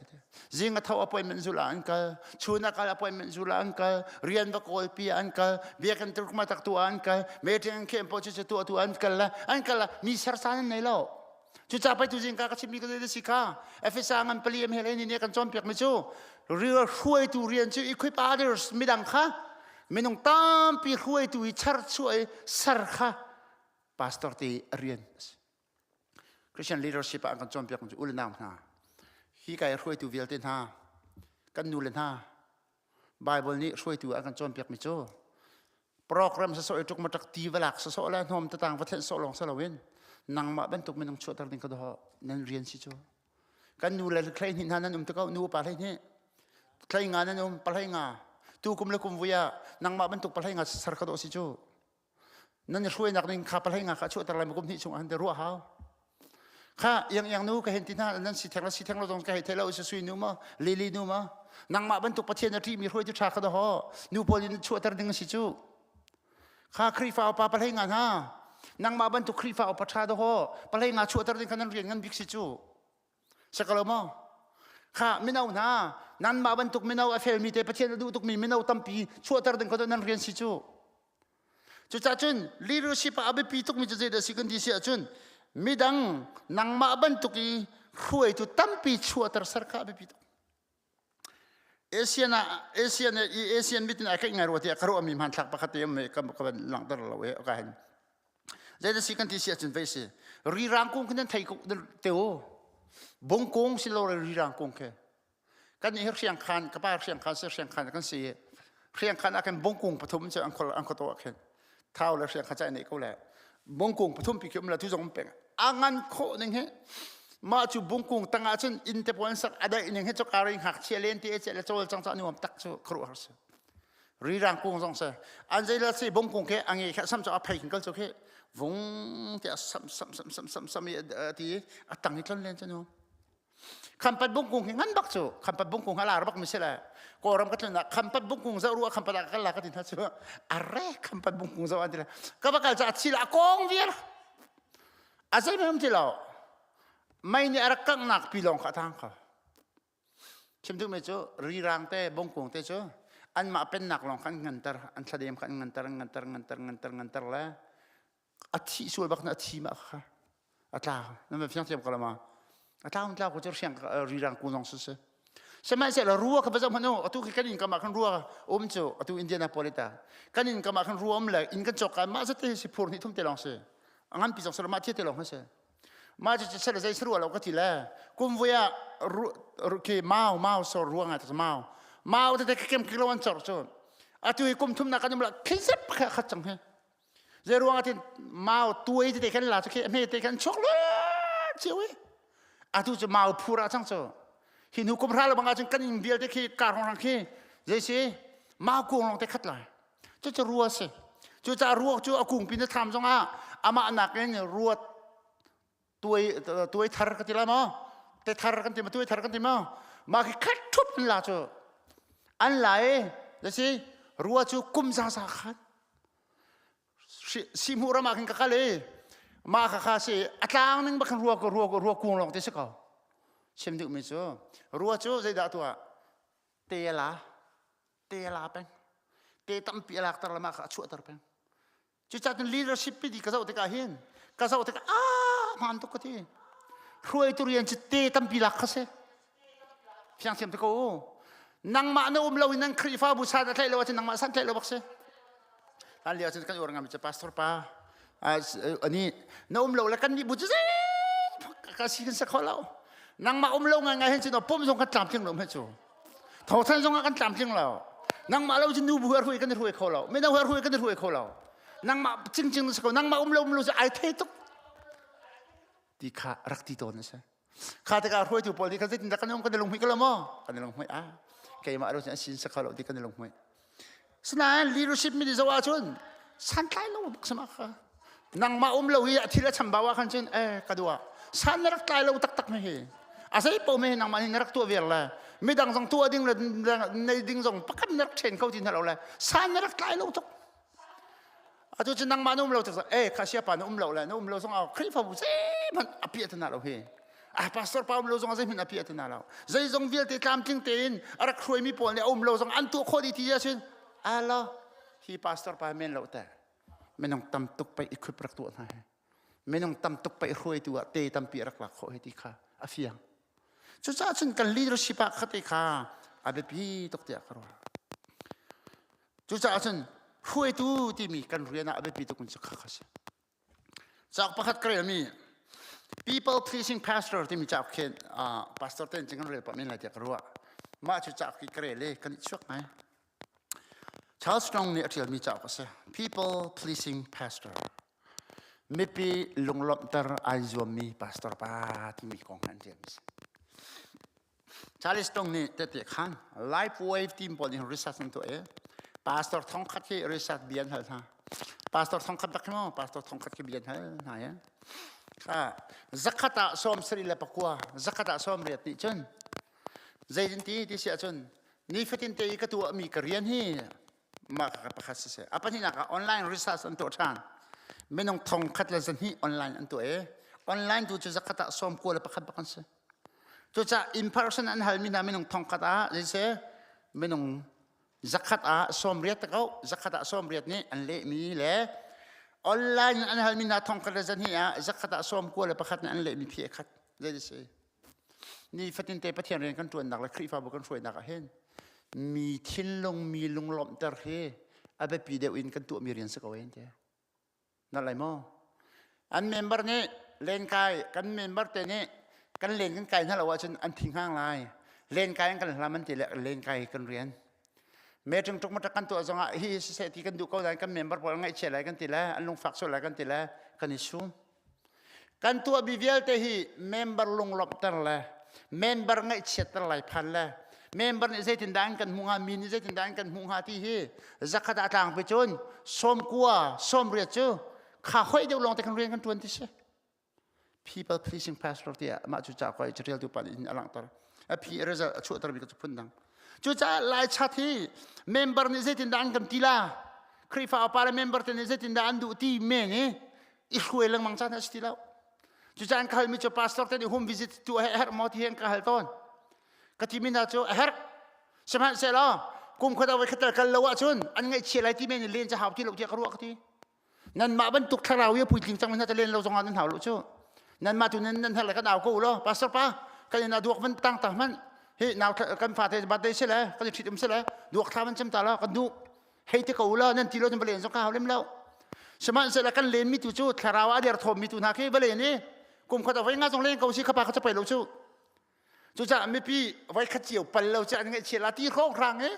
Zing a tho appointment zul ah an kal, chun a kal appointment zul ah an kal, rian va kawlpi ah an kal, biakinn turkma tak tu ah an kal, meeting an khem po cu tu tu an kal la, an kal la mi sersan an nei lo. Cucaah pei tu zingka ka chimmi ka zei si kha. Efesa ngan pali am hele ni ne kan cawnpiak mi cu rial hruaitu rian cu equip others midang kha minung tampi hruaitu i charchuah i ser kha pastor te rian a si. Christian leadership ah an kan cawnpiak cu u le nau hna hi kai hruaitu vialte hna kan nu le hna Bible nih hruaitu an kan cawnpiak mi cu program sasawh i tuk matak ti va lak sasawh le hnawm tatang va thenh sawh lawng si loin nangmah bantuk minung chuahter ding ka doh nan rian si cu kan nu le thlei hnih hna nan um te ko nu pa hlei hnih thlei nga nan um pa hlei nga tu kum le kum vui ah nangmah bantuk pa hlei nga ser ka dawh si cu nan i hruainak ning kha pa hlei nga kha chuahter lai ma kum hnih chung ah han te ruah hau. Kha iang iang nu ka hen ti hna nan si theng la si theng lo zong ka hei thei lo si sui nu ma lili nu ma nangmah bantuk Pathian a ṭihmi hruaitu ṭha kha daw nu pawl in chuahter ding si cu. Kha Khrihfa upa palei nga hna nangmah bantuk Khrihfa upa ṭha daw palei nga chuahter ding kha nan rian ngan bik si cu. Sakalo maw? Kha mino hna nanmah bantuk mino a felmi te Pathian a duh tukmi mino tampi chuahter ding kha nan rian si cu. Cucaah cun leadership ah a biapi tukmi cu zeidah si kan ti si ahcun midang nangmah bantuk i hruaitu tampi chuahter ser kha a biapi tuk. Asian ah Asian i Asian mitin ai kaih ngai rua tiah ka ruahmi hmanthlak pakhat te um ka ka van langhter lo e ka hin. Zeidah si kan ti si ahcun vei si. Rirang kung khi nan thei ko te u. Bungkung si lo rirang kung khi. Kan nih hi hriangkhan ka pa hriangkhan si hriangkhan kan si. Hriangkhan ah khin bungkung pathum cu an khol an khoto ah khin. Thau le hriangkhan ca nei ko le. Bungkung pathum pi khi um la tu zong um peng. A ngan khawh ning hi mah cu bungkung tangah cun inn te pawl sak a daih ning hi cu kari ngakchia len te che le cawl cang ca nuam tak cu kharuah har si rirang kung zong se an zei la si bungkung ke ange kha sam cu a phei kin kal cu khi vung te a sam sam sam sam sam sam i ti a tang i tlon len cu nuam Khampat bungkung hi ngan bak cu khampat bungkung a lar bak mi si le Kawlram ka tlun ah khampat bungkung zoh ruah khampat ah ka kal la ka ti hna cu arre khampat bungkung zoh an ti le ka va kal cu a thi la a kong viar a zei mem ti lo mei nih a rak kanghnak pi lawng kha a tang kho chim duhmi cu rirang te bungkung te cu anmah pennak lawng kha an nganter an thladem kha an nganter an nganter nganter nganter nganter le a thih sual bak na a thi ma kha a tla na fiang thiam ko ma a tla tla ko chu hriang rirang ku zong si si sihmanhsehlaw rua kha va zoh hmanh u atu khi kan inn kam ah khan rua um cu atu Indianapolis ta kan inn kam ah khan rua um le inn kan cawk ka mah zate si phur hnih thum te lawng si a ngan pi zong si mah thia te lawng si mah cu sel zei si rua lo ka ti le kum vui ah khi mau mau so rua ngai ta mau mau tete kem kilo an cor cu atu hi kum thum na kan um la khin sep kha khat cang he Zei ruang ah tin mau tuai tete khan la cu khi hme te khan chuak le cio i atu cu mau phur ah cang cu hi hnu kum hra lo bang ahcun kan inn vialte khi kar hong khi zei si mau kung lawng te khat lai cu cu rua si cu ca rua cu a kung pin a tham zong ah amah nakin rua tuai tuai thar ka ti lai maw te thar kan ti ma tuai thar kan ti maw mah khi khat thup an la cu an la i zei si rua cu kum za za khan Sihmuh ram ah khin ka kal i mah kha kha si a tlang ning bak khin rua rua rua kung lawng te si ko chim duhmi cu rua cu zeidah tuah te a la te a la peng te tampi a lakter le mah kha a chuahter peng cucaah cun leadership pi di ka zoh tikah hin ka zoh tikah ah hmaan tuk ka ti hruaitu rian cu te tampi lak kha si Fiang thiam te ko u. Nangmah na um lo in nan Khrihfabu san a tlaih lo ahcun nangmah san tlaih lo bak si. Hlan lio ahcun kan uar ngami cu pastor pa ani na um lo le kan nih bu cu zei ka si kan sa kho lo. Nangmah um lo ngai ngai hin cun pum zong kan tlamtling lo hme cu. Thawthan zong ah kan tlamtling lo. Nangmah lo cu nu bu har hui kan i hruai kho lo. Mino har hui kan i hruai kho lo. Nangmah cingcing na si ko. Nangmah um lo um lo cu ai thei tuk. Ti kha rak ti tawn a si. Kha tikah hruaitu pawl nih khan zeitindah kan um kan i lunghmuih ko lo maw? Kan i lunghmuih ah keimah ro cun a sin sa kho lo ti kan i lunghmuih. Sinain leadership mi zoh ahcun santlai lo bak sama kha. Nangmah um lo i a thil a chambau ah khan cun eh ka dua san na rak tlai lo taktak me hi. A zei po me nangmah nih na rak tuah viar le midang zong tuah ding le nei ding zong pakhat na rak ṭhen kho ti hna lo le san na rak tlai lo tuk. Atu cu nangmah na um lo tik eh kha siapa na um lo le na um lo zong ah Khrihfabu zeihmanh a piah te na lo hi. A pastor pa um lo zong ah zeihmanh a piah te na lo. Zeizong vialte tlamtling tein a rak hruaimi pawl nih a um lo zong an tuah khawh dih ti ahcun alo hi pastor pa men lo te minung tam tuk pei equip rak tuah hna hi. Minung tam tuk pei hruaitu ah te tampi rak lak khawh hi ti kha a fiang. Cucaah cun kan leadership ah khate kha a biapi tuk tiah ka ruah. Cucaah cun hruaitu timi kan rian ah a biapi tuk cu kha kha si. Cauk pakhat ka relmi People Pleasing Pastor timi cauk khi pastor ten cun kan rel pah men lai tiah ka ruah. Mah cu cauk hi ka rel i kan i chuak ngai. Charles Strong nih a ṭialmi cauk a si. People Pleasing Pastor. Mipi lunglawmhter ai zuammi pastor pa timi kong an ṭialmi si. Charles Tong nih tehte khan Life Wave team pawl nih research an tuah i pastor thongkhat hi research bia an hal hna. Pastor thongkhat bak hi maw pastor thongkhat khi bia an hal hna i. Zakhat ah 74, zakhat ah 80 nih cun zeitinti ti si ahcun nifatin te i ka tuahmi ka rian hi mah ka pakhat siseh. A pahnihnak ah online research an tuah ṭhan. Minung 1200 online an tuah i online tu cu zakhat ah 91 bak an si. Cucaah in person an halmi hna minung 1000 ah zeiseh minung zakhat ah 80 ta ko zakhat ah 80 nih an lehmi le online an halmi hna 1100 ah zakhat ah 91 nih an lehmi phi khat zei si ni fatin te Pathian rian kan ṭuannak le Khrihfabu kan hruainak ah hin mi thinlung mi lunglawmhter hi a biapi deuh in kan tuahmi rian si ko en te Na lai maw? An member nih lenkai kan member te nih kan len kan kai hna lo ahcun an thi ngang lai. Lenkai an kan hlam an ti le lenkai kan rian. Meeting tuk matak kan tuah zongah hi siseh ti kan duh ko nain kan member pawl ngaihchia lai kan ti le an lungfak sual lai kan ti le kan i sum. Kan tuahmi vialte hi member lunglawmhter le member ngaihchiatter lai phan le member nih zeitindah an kan hmuh hnga, mi nih zeitindah an kan hmuh hnga ti hi zakhat ah tlangpi cun 90, 80 cu kha hoih deuh lawng te kan rian kan ṭuan ti si. People pleasing pastor tiah mah cu ca koi catialtu pa nih a langhter. A phi result a chuahter mi ka cu phun dang. Cucaah Laichat hi member nih zeitindah an kan ti la? Khrihfa upa le member te nih zeitindah an duh ti men i i hruai lengmang caan a si ti lo. Cucaah an ka halmi cu pastor te nih home visit tu a herh maw ti hi an ka hal tawn. Ka timi hna cu a herh. Sihmanhsehlaw kum khat ah voi khat tal kal lo ahcun an ngaihchia lai ti men in len cu hau ti lo tiah ka ruah ka ti. Nanmah bantuk thlarau i a puitling cang hna ta len lo zongah nan hau lo cu. Nanmah tu nan nan herh le kan au ko u law pastor pa kan in ah duak van tang ta hmanh hi nau kan fate birthday si le kan i ṭhit um si le duak thla van cem ta la kan duh hei ti ko u law nan ti lo cun va len zong ka hau lem lo. Sihmanhsehlaw kan lenmi tu cu thlarau a derthawmmi tu hna khi va len i kum khat a voi nga zong len ko si khapa kha capai lo cu. Cucaah mipi voikhat cio pal lo cu an ngaihchia la ti hrawnghrang i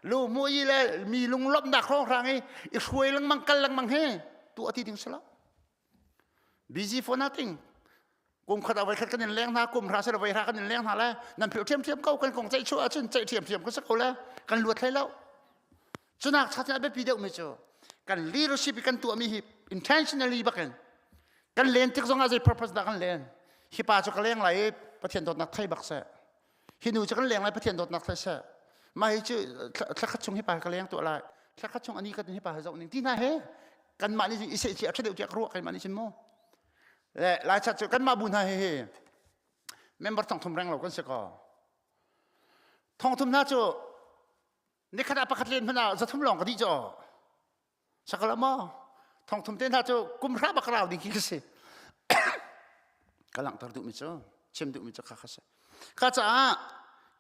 lu mu i le mi lunglawmhnak hrawnghrang i i hruai lengmang kal lengmang hi tuah ti ding si lo. Busy for nothing. Kum khat ah voikhat kan in leng hna, kum hra sila voi hra kan in leng hna le nan philh ṭhiamṭhiam ko kan kong ceih chuah ahcun ceih ṭhiamṭhiam ka si ko le kan luat hlei lo. Cunak cha a biapi deuhmi cu kan leadership i kan tuahmi hi intentionally bakin kan len tik zongah zei purpose dah kan len hi pa cu ka leng lai i Pathian dawtnak thei bak seh hi nu cu kan leng lai Pathian dawtnak thei seh mah hi cu thlakhat chung hi pa ka leng tuah lai thlakhat chung ani ka hi pa zoh ning ti hna he kanmah nih i seh ci a ṭha deuh tiah ka ruah keimah nih cun mu le lai chat cu kanmah bu hna hi hi member 3000 reng lo kan si ko 3000 hna cu nikhat ah pakhat len hmanh ah 300 lawng ka dih cu sakala maw 3000 te hna cu kum hra bak rau ding khi ka si ka langhter duhmi cu chim duhmi cu kha kha si kha caah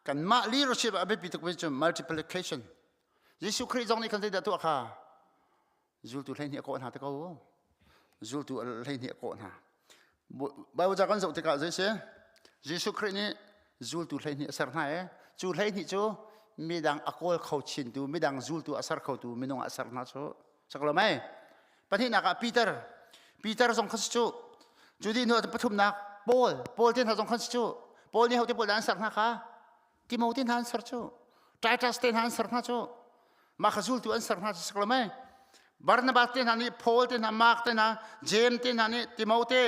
kanmah leadership a biapi tuk mi cu multiplication Jesuh Khrih zong nih khan zeidah tuah kha zultu 12 a kawh hna te ko zultu 12 a kawh hna Bible ca kan zoh tikah zei si Jesuh Khrih nih zultu 12 a ser hna i cu 12 cu midang a kawl kho chintu midang zultu a ser khotu minung a ser hna cu sak lo mei pahnihnak ah Peter Peter zong kha si cu cu dih hnu ah pathumnak Paul Paul te hna zong khan si cu Paul nih hote pawl dah an ser hna kha Timote hna an ser cu Titus te hna an ser hna cu mah kha zultu an ser hna cu sak lo mei Barnabas te hna nih Paul te hna Mark te hna James te hna nih Timote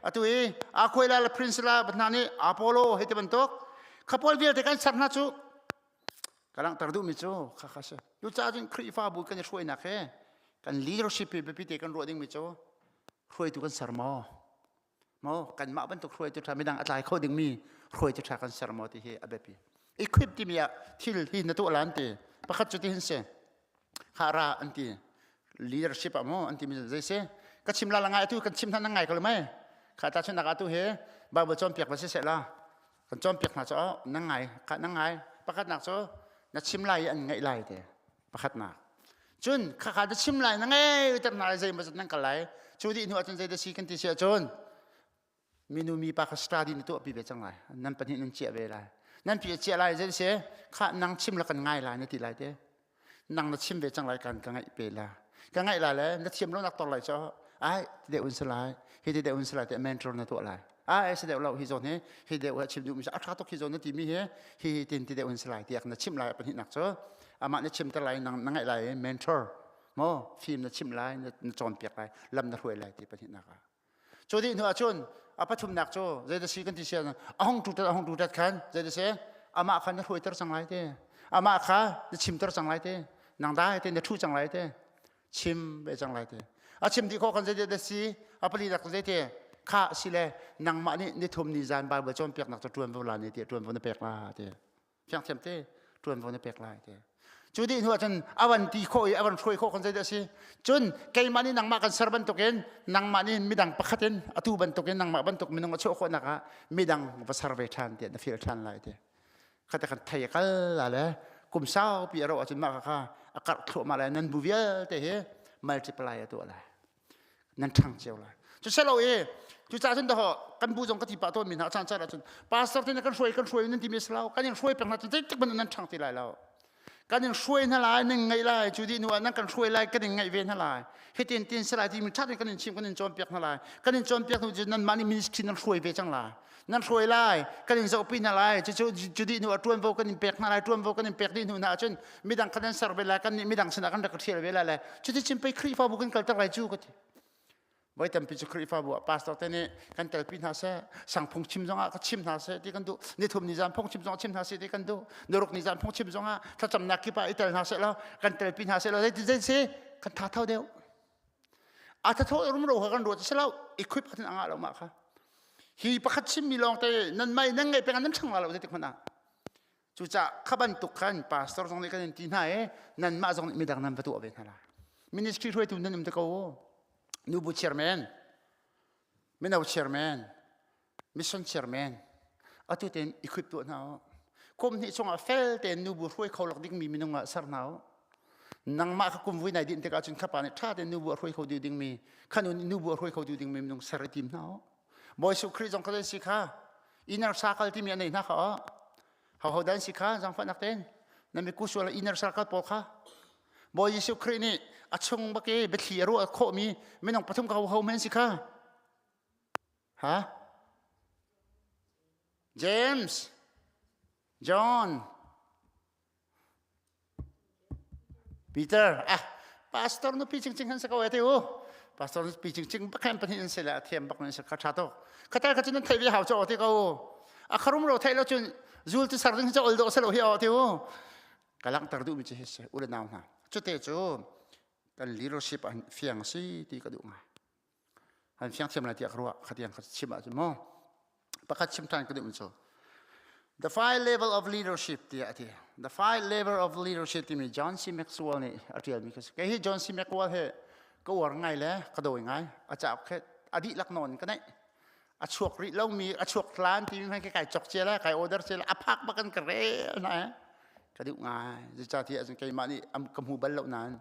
atu i Aquila le Priscilla hna nih Apollo hei ti bantuk kha pawl vialte kan ser hna cu ka langhter duhmi cu kha kha si cucaah cun Khrihfabu kan i hruainak he kan leadership hi biapi te kan ruah dingmi cu hruaitu kan ser maw Maw kanmah bantuk hruaitu ṭha midang a tlai kho dingmi hruaitu ṭha kan ser maw ti hi a biapi. Equip timi ah thil hi na tuah lan ti. Pakhat cu ti hin si. Kha ra an ti. Leadership ah maw an ti mi zei si. Ka chim la la ngai atu kan chim hna na ngai ko le mai. Kha ta chun atu he Bible cawnpiak va si seh la. Kan cawnpiak hna cu na ngai kha na ngai. Pakhat nak cu na chim lai i an ngaih lai te. Pakhatnak. Cun khakha na chim lai na ngei ter hna lai zei maw zat nan kal lai. Cu dih hnu ahcun zei da si kan ti si ahcun minu mi pa kha study na tuahpi ve cang lai. Nan pahnih nan ciah ve lai. Nan pi ciah lai zei si kha nang chim la kan ngai lai na ti lai te. Nang na chim ve cang lai kan ka ngaih pe la. Ka ngaih lai le na thiam lo nak tor lai cho ai ti deuh un si lai. Hi ti deuh un si lai te mentor na tuah lai. Ai si deuh lo hi zawn hi hi deuh a chim duhmi a ṭha tuk hi zawn na timi hi hi tin ti deuh in si lai tiah na chimh lai pahnih nak cu amah na chimter lai nang na ngaih lai mentor mo fim na chimh lai na cawnpiak lai lam na hruai lai ti pahnih nak ah. Cu dih hnu ahcun a pathumnak cu zeidah si kan ti si a hong tutat a hong tutat khan zeidah si amah kha na hruaiter cang lai te amah kha na chimter cang lai te nang dai te na thu cang lai te chim ve cang lai te a chim dih khawh kan zeidah si a pali nak zeite kha si le nangmah nih nithum ni zan Bible cawnpiaknak cu ṭuanvo la ne ti ṭuanvo na pek la ti fiangthiam te ṭuanvo na pek lai ti cu dih hnu ahcun a van ti khawh i a van hruai khawh kan zeidah a si cun keimah nih nangmah kan ser bantukin nangmah nih midang pakhat in atu bantukin nangmah bantuk minung a chuah khawhnak ah midang va ser ve ṭhan tiah na feel ṭhan lai ti khata kan thei a kal la le kum saupi a roh ahcun mah kha a karh thluahmah lai nan bu vialte hi multiply a tuah lai nan ṭhang cio lai cu selo i cucaah cun daho kan bu zong ka ti pah tawn mi hna caan caan ahcun pastor te kan hruai kan hruai nan ti mi si lo kan in hruai peng hna cun zeitik hmanh nan ṭhang ti lai lo kan in hruai hna lai nan ngaih lai cu dih hnu ah nan kan hruai lai kan in ngaih ve hna lai hitin tin si lai ti mi ṭha tein kan in chim kan in cawnpiak hna lai kan in cawnpiak hnu cu nanmah nih ministry nan hruai ve cang lai nan hruai lai kan in zohpi hna lai cucu cu dih hnu ah ṭuanvo kan in pek hna lai ṭuanvo kan in pek dih hnu hna ahcun midang kha nan ser ve lai kan nih midang sinah kan rak ṭhial ve lai le cuticun pei Khrihfabu kan kalter lai cu ka ti voi tampi cu Khrihfabu ah pastor te nih kan telpi hna seh sang phung chim zongah ka chim hna seh ti kan duh nithum ni zan phung chim zongah chim hna seh ti kan duh nuruk ni zan phung chim zongah thlacamnak kip ah i tel hna seh law kan telpi hna seh law zei zei si kan tha tho deuh a thatho rumro kha kan ruat si lo equip kha anga lo ma kha hi pakhat chimmi lawng te nan mai nan ngai peng nan chang la lo zeitik hmanh ah cucah kha bantuk khan pastor zong nih kan in ti hna e nanmah zong nih midang nan va tuah ve hna lai ministry hruaitu nan um te ko nubu chairman mino chairman mission chairman atu tein equip tuah hna u kum hnih chungah fel tein nubu hruai kho lak dingmi minung ah ser hna u nangmah kha kum vui nai din tikah cun khapa nih ṭha tein nubu a hruai kho ding dingmi khanu nih nubu a hruai kho ding dingmi minung ser i tim hna u Bawi Jesuh Khrih zong kha si kha inner circle timi a nei hna kha o ho ho dan si kha zangfahnak tein na mi kusual inner circle pawl kha Bawi Jesuh Khrih nih a chung bak i biathli a ruah khawhmi minung pathum ka ho ho men si kha Ha? James, John, Peter, ah, pastor nupi cingcing han sa ko te u. Pastor nupi cingcing bak han pahnih an se le a thiam bak nan se kha tha to. Khatal kha cun nan thei ve hau cho te ko. A kharum ro thei lo cun zul tu sar ding cho ol do se lo hi o te u. Ka langhter duh mi chu hi se u le nau hna. Cu te cu kan leadership an fiang si ti ka duh ngai. An fiang thiam lai tiah ka ruah khatiang kha chim ahcun maw pakhat chim ṭhan ka duh cu the five level of leadership tiah a ti the five level of leadership timi John C Maxwell nih a ṭialmi kha si kei hi John C Maxwell he ka uar ngai le ka dawi ngai a cauk he a dihlak nawn ka neih a chuak rih lomi a chuak hlan timi hmanh kai cawk cia le kai order cia le a phak bak in ka rel na ka duh ngai zeicahtiah cun keimah nih ka hmu bal lo nain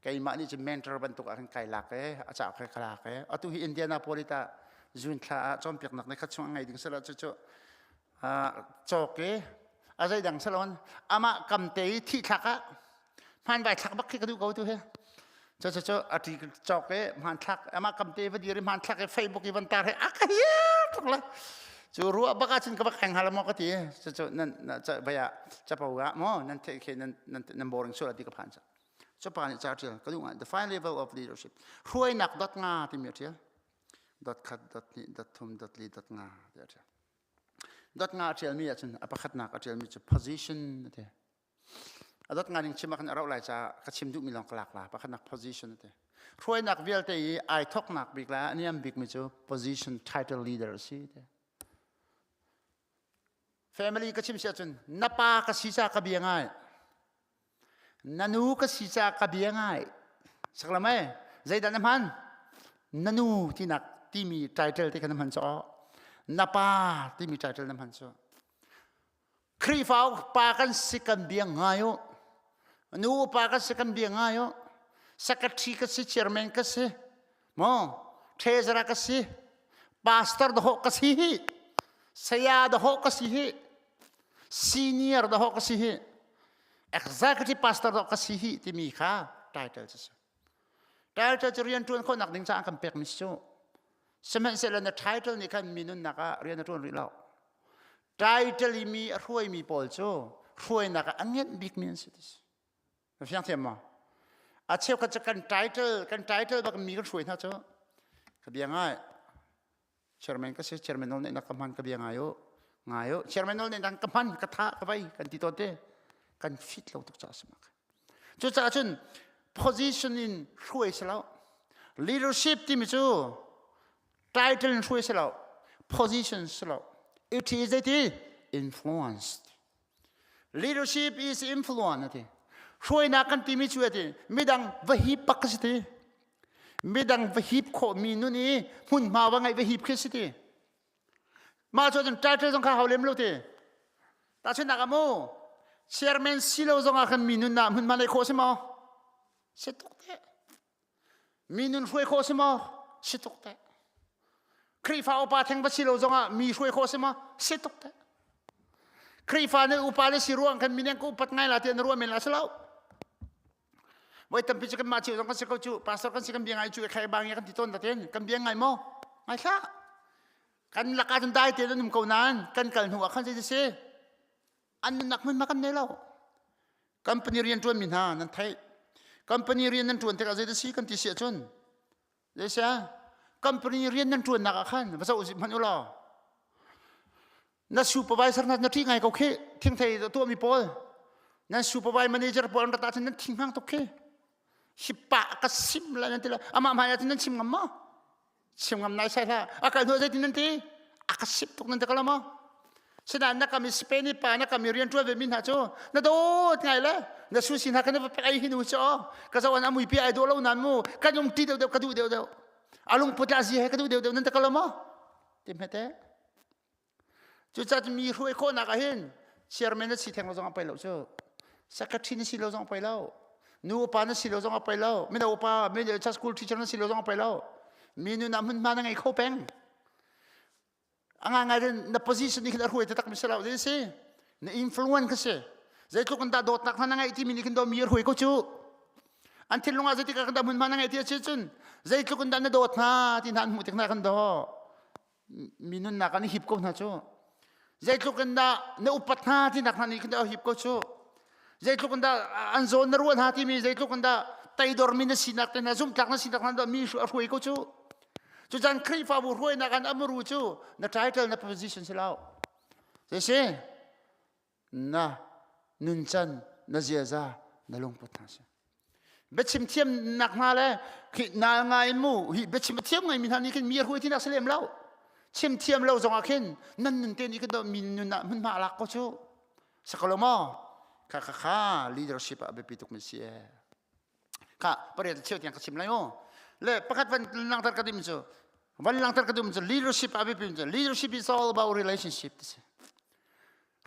keimah nih cun mentor bantuk ah khan kai lak e a cauk he ka lak e atu hi Indianapolis ah June thla ah cawnpiaknak ne khat chung a ngei ding selo cu cu cawk i a zeidang salon amah kam te i thih thlak ah hman vai thlak bak khi ka duh ko tu hi cu cu cu a ṭi cawk i hman thlak amah kam te va dir i hman thlak i Facebook i van tar he a ka hiar tuk la cu ruah bak ah cun ka bak heng hal maw ka ti cu cu nan vai ah capo ah maw nan theih khi nan nan boring sual ti ka phan ca cu pa nih ca ṭial ka duh ngai the fine level of leadership hruainak dot nga timi a ṭial dot khat dot hnih dot thum dot li dot nga ti a ṭial dot nga a ṭialmi ahcun a pakhatnak a ṭialmi cu position a ti A dot ngai ning chim ah khan a rauh lai caah ka chim duhmi lawng ka lak la. Pakhatnak position a ti. Hruainak vialte i ai thoknak bik le a niam bikmi cu position title leader a si ti. Family ka chim si ahcun na pa ka si ca ka bia ngai. Na nu ka si ca ka bia ngai. Saklam ai zeidah na hman? Na nu tinak timi title te kha na hman caw. Na pa timi title na hman cu. Khrihfa pa kan si kan bia ngai u. Nu pa kan si kan bia ngai u. Secretary ka si, chairman ka si, mo treasurer ka si, pastor dahawh ka si hi, saya dahawh ka si hi, senior dahawh ka si hi, executive pastor dahawh ka si hi timi kha title cu si. Title cu rian ṭuan khawhnak ding caah kan pekmi si cu. Sihmanhsehlaw na title nih khan mi nunnak ah rian a ṭuan rih lo. Title i mi a hruaimi pawl cu hruainak ah a ngenh bikmi an si ti si. Na fiang thiam maw? A cheukhat cu kan title kan title bak mi kan hruai hna cu. Ka bia ngai. Chairman ka si, chairman nawl neihnak ka hman ka bia ngai u. Ngai u. Chairman nawl neihnak ka hman, ka tha, ka vai kan ti tawn te. Kan fit lo tuk caah si mak. Cucaah cun position in hruai si lo. Leadership timi cu title in hruai si lo. Position si lo. It is zeiti? Influence. Leadership is influence ati. Hruainak kan timi cu ati midang va hip bak ka si ti. Midang va hip khawh mi nun i hmunhma va ngeih va hip khi si ti. Mah cu cun title zong kha hau lem lo ti. Tahchunhnak ah mu chairman si lo zong ah khan mi nun ah hmunhma neih khawh si maw? Si tuk te. Mi nun hruai khawh si maw? Si tuk te. Khrihfa upa theng va si lo zongah mi hruai khawh si maw? Si tuk te. Khrihfa nih upa le si ruang khan mineng ka upat ngai la ti an ruah men la si lo. Voi tampi cu kan mah cio zong kan si ko cu pastor kan si kan bia ngai cu khai bang kan ti tawn da ten kan bia ngai maw? Ngai hlah. Kan lakah cun dai te an um ko nain kan kal hnu ah khan zei si an nunnak hmun ma kan nei lo. Company rian ṭuan mi hna nan theih. Company rian nan ṭuan tikah zei si kan ti si ahcun zei sia company rian nan ṭuannak ah khan va zoh hmanh u law na supervisor hna na ṭih ngai ko khi thingthei tuahmi pawl nan supervisor manager pawl an rat ahcun nan thing hmang tuk khi hi pa ka sim la nan ti la amah hmai ahcun nan chim ngam maw Chim ngam nai sai hlah. A kal hnu zeitin nan ti? A ka sip tuk nan ti ko lo maw? Sinain na kam i Spain i pa na kam i rian ṭuan ve mi hna cu na dawt ngai le na susi hna kan va pek ai hi nu cu aw ka zoh an a muipi ai dawh lo nan mu kan um ti deuh deuh ka duh deuh deuh a lungput le a zi he ka duh deuh deuh nan ti ko lo maw? Ti hmete. Cucaah mi hruai khawhnak ah hin chairman na si theng lo zong a poi lo cu. Secretary na si lo zong a poi lo. Nu upa na si lo zong a poi lo. Mino upa, mino school teacher na si lo zong a poi lo. Mi nun ah hmunhma na ngei kho peng. A ngai na position nih khin a hruai taktak mi si lo zei si. Na influence kha si. Zeitluk in dah dawtnak hna na ngeih timi nih khin do mi a hruai ko cu. An thinlung ah zeitik ah kan dah hmunhma na ngeih ti a si cun zeitluk in dah na dawt hna ti hna an hmuh tik hna kan daw. Mi nunnak an hip ko hna cu zeitluk in dah na upat hna tinak hna nih khin dah hip ko cu zeitluk in dah an zawn na ruah hna timi zeitluk in dah teidormi na sinak te hna zumhtlak na sinak hna dah mi a hruai ko cu cu caan Khrihfabu hruainak an amuru cu na title na position si lo zei si na nuncan na ziaza na lungput hna si biachim thiamnak hna le khi nal ngai in mu hi biachim a thiam ngai mi hna nih khin mi a hruai tinak si lem lo chim thiam lo zongah khin nan nun te nih khin mi nun ah hmunhma a lak ko cu sakalo maw kha kha kha leadership ah biapi tuk mi si e kha pariat cheu tiang ka chim lai o le pakhat van langter ka dim cu van langter ka dim cu leadership ah biapi cu leadership is all about relationship ti si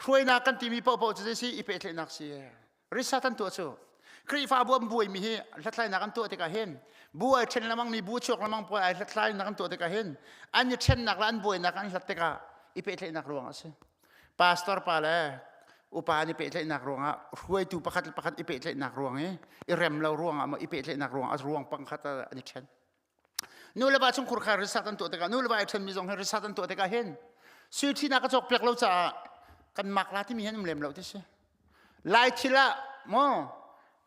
Hruainak kan timi paohpaoh cu zei si i pehtlaihnak si. Research an tuah cu Khrihfabu an buaimi hi hlathlainak an tuah tikah hin bu ai ṭhen lengmang mi bu chuak lengmang pawl ai hlathlainak an tuah tikah hin an i ṭhennak le an buainak an hlat tikah i pehtlaihnak ruang a si. Pastor pa le upa an i pehtlaihnak ruangah hruaitu pakhat le pakhat i pehtlaihnak ruang i i rem lo ruangah maw i pehtlaihnak ruangah ruang pangkhat an i ṭhen. Nu le va chungkhur kha research an tuah tikah nu le va ai ṭhenmi zong hi research an tuah tikah hin sui ṭhinak ka cawk piak lo caah kan mak la timi hin um lem lo ti si. Lai thil ah maw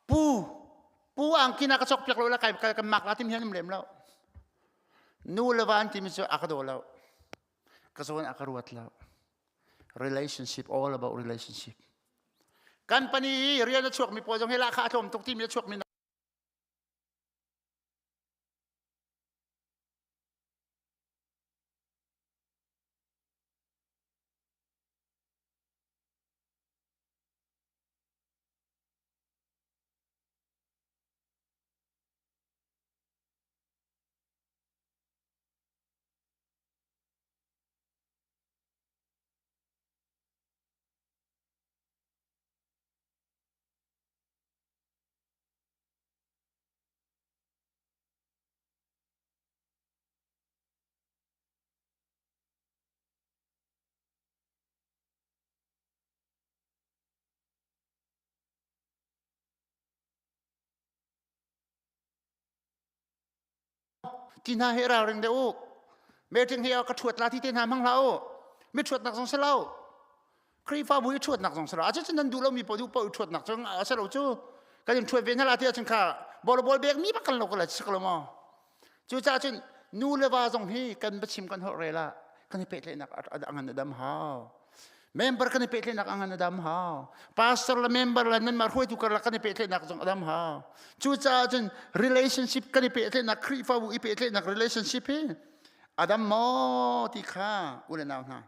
pu pu angki na ka cawk piak lo la kai kan mak la timi hin um lem lo. Nu le va an timi cu a ka daw lo. Ka zawn a ka ruat lo. Relationship all about relationship. Kan pani i rian a chuakmi pawl zong hi lahkhah a tlawm tuk timi a chuakmi Ti hna hi ralring deuh u. Meeting hi ka ṭhuat la ti te hna hmang hlah u. Mi ṭhuatnak zong si lo. Khrihfabu i ṭhuatnak zong si lo. Acun nan duh lomi paoh duh paoh i ṭhuatnak cu a si lo cu. Kan in ṭhuat ve hna la ti ahcun kha bawlbol bek mi bak kan lo ko la si ko lo maw? Cucaah cun Nu le va zong hi kan biachim kan holh rel ah kan i pehtlaihnak a ngan a dam hau. Member kan i pehtlaihnak a ngan a dam hau. Pastor le member le nanmah hruaitu karlak kan i pehtlaihnak zong a dam hau. Cucaah cun relationship kan i pehtlaihnak Khrihfabu i pehtlaihnak relationship hi a dam maw ti kha u le nau hna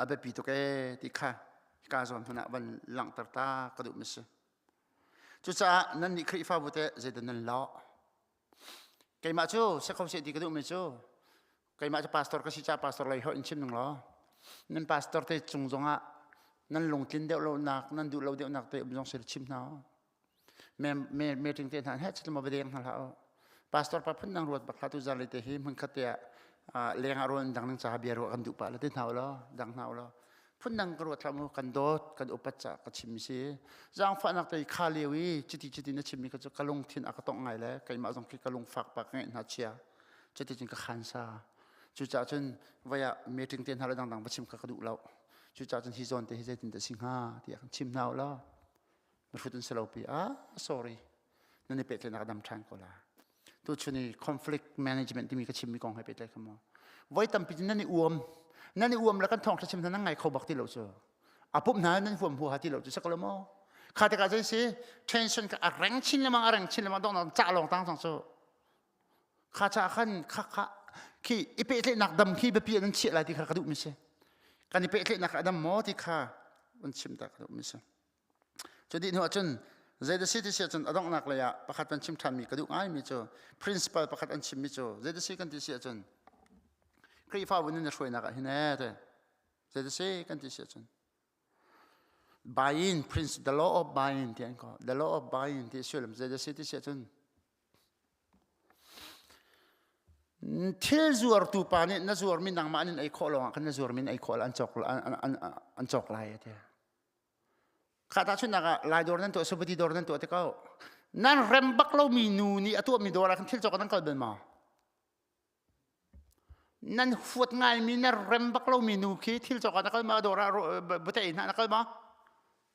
a biapi tuk ee ti kha ka zawn hmun ah van langhter ta ka duh mi si. Cucaah nan nih Khrihfabu teh zeidah nan lawh? Keimah cu si kho seh ti ka duhmi cu keimah cu pastor ka si caah pastor lei holh in chim ning law nan pastor te cung zongah nan lungtlin deuh lonak nan duh lo deuhnak te um zong si chim hna u. Me meeting te hna he chitlum va deng hna hlah u. Pastor pa phun dang ruat bak hlah tu zan te hi hmun khat te ah leng ah ruan dang ning caah bia ruah kan duh pah la ti hna u law dang hna u law phundang ka ruat hlah mu kan dawt kan upat ca ka chim si zaangfahnak te kha lio i chiti chiti na chimmi ka cu ka lungthin a ka tongh ngai le keimah zong khi ka lungfak pa ka ngeih hna chia cuti cun ka khan sa cucaah cun voi ah meeting te hna le dangdang va chim kha ka duh lo cucaah cun hi zawn te hi zeitin dah si hnga tiah kan chim hna u law mihrut an si lo pi ah sorry nan i pehtlaihnak a dam ṭhan ko la tu chun i conflict management timi ka chimmi kong he pehtlai kha maw voi tampi nan i uam nan i uam le kan thawng chim hna nan ngai kho bak ti lo cu a pumh hna nan huam huaha ti lo cu sakalo maw kha tikah zei si tension ka a reng chin lemang a reng chin lemang dong cah lawng tang cang cu kha cha khan kha kha khi i pehtlaihnak dam khi biapi nan chiah lai ti kha ka duh mi si kan i pehtlaihnak a dam maw ti kha an chim ta ka duh mi si Cu dih hnu ahcun zeidah si ti si ahcun a donghnak lei ah pakhat an chim ṭhanmi ka duh ngaimi cu principle pakhat an chimmi cu zeidah si kan ti si ahcun Khrihfabu nih na hruainak ah hin ee te zeidah si kan ti si ahcun buy-in prince the law of buy-in ti an ko the law of buy-in ti sullam zeidah si ti si ahcun Thil zuartu pa nih na zuarmi nangmah nin ei khawh lawngah khan na zuarmi in ei khawh an cawk an cawk lai a ti. Kha tahchunhnak ah Lai dawr nan tuah, Subati dawr nan tuah te ko. Nan rem bak lomi nu nih a tuahmi dawr ah khan thil cawk nan kal bal maw? Nan huat ngaimi na rem bak lomi nu khi thil cawk ah na kal ma dawr ah bute hna na kal ma?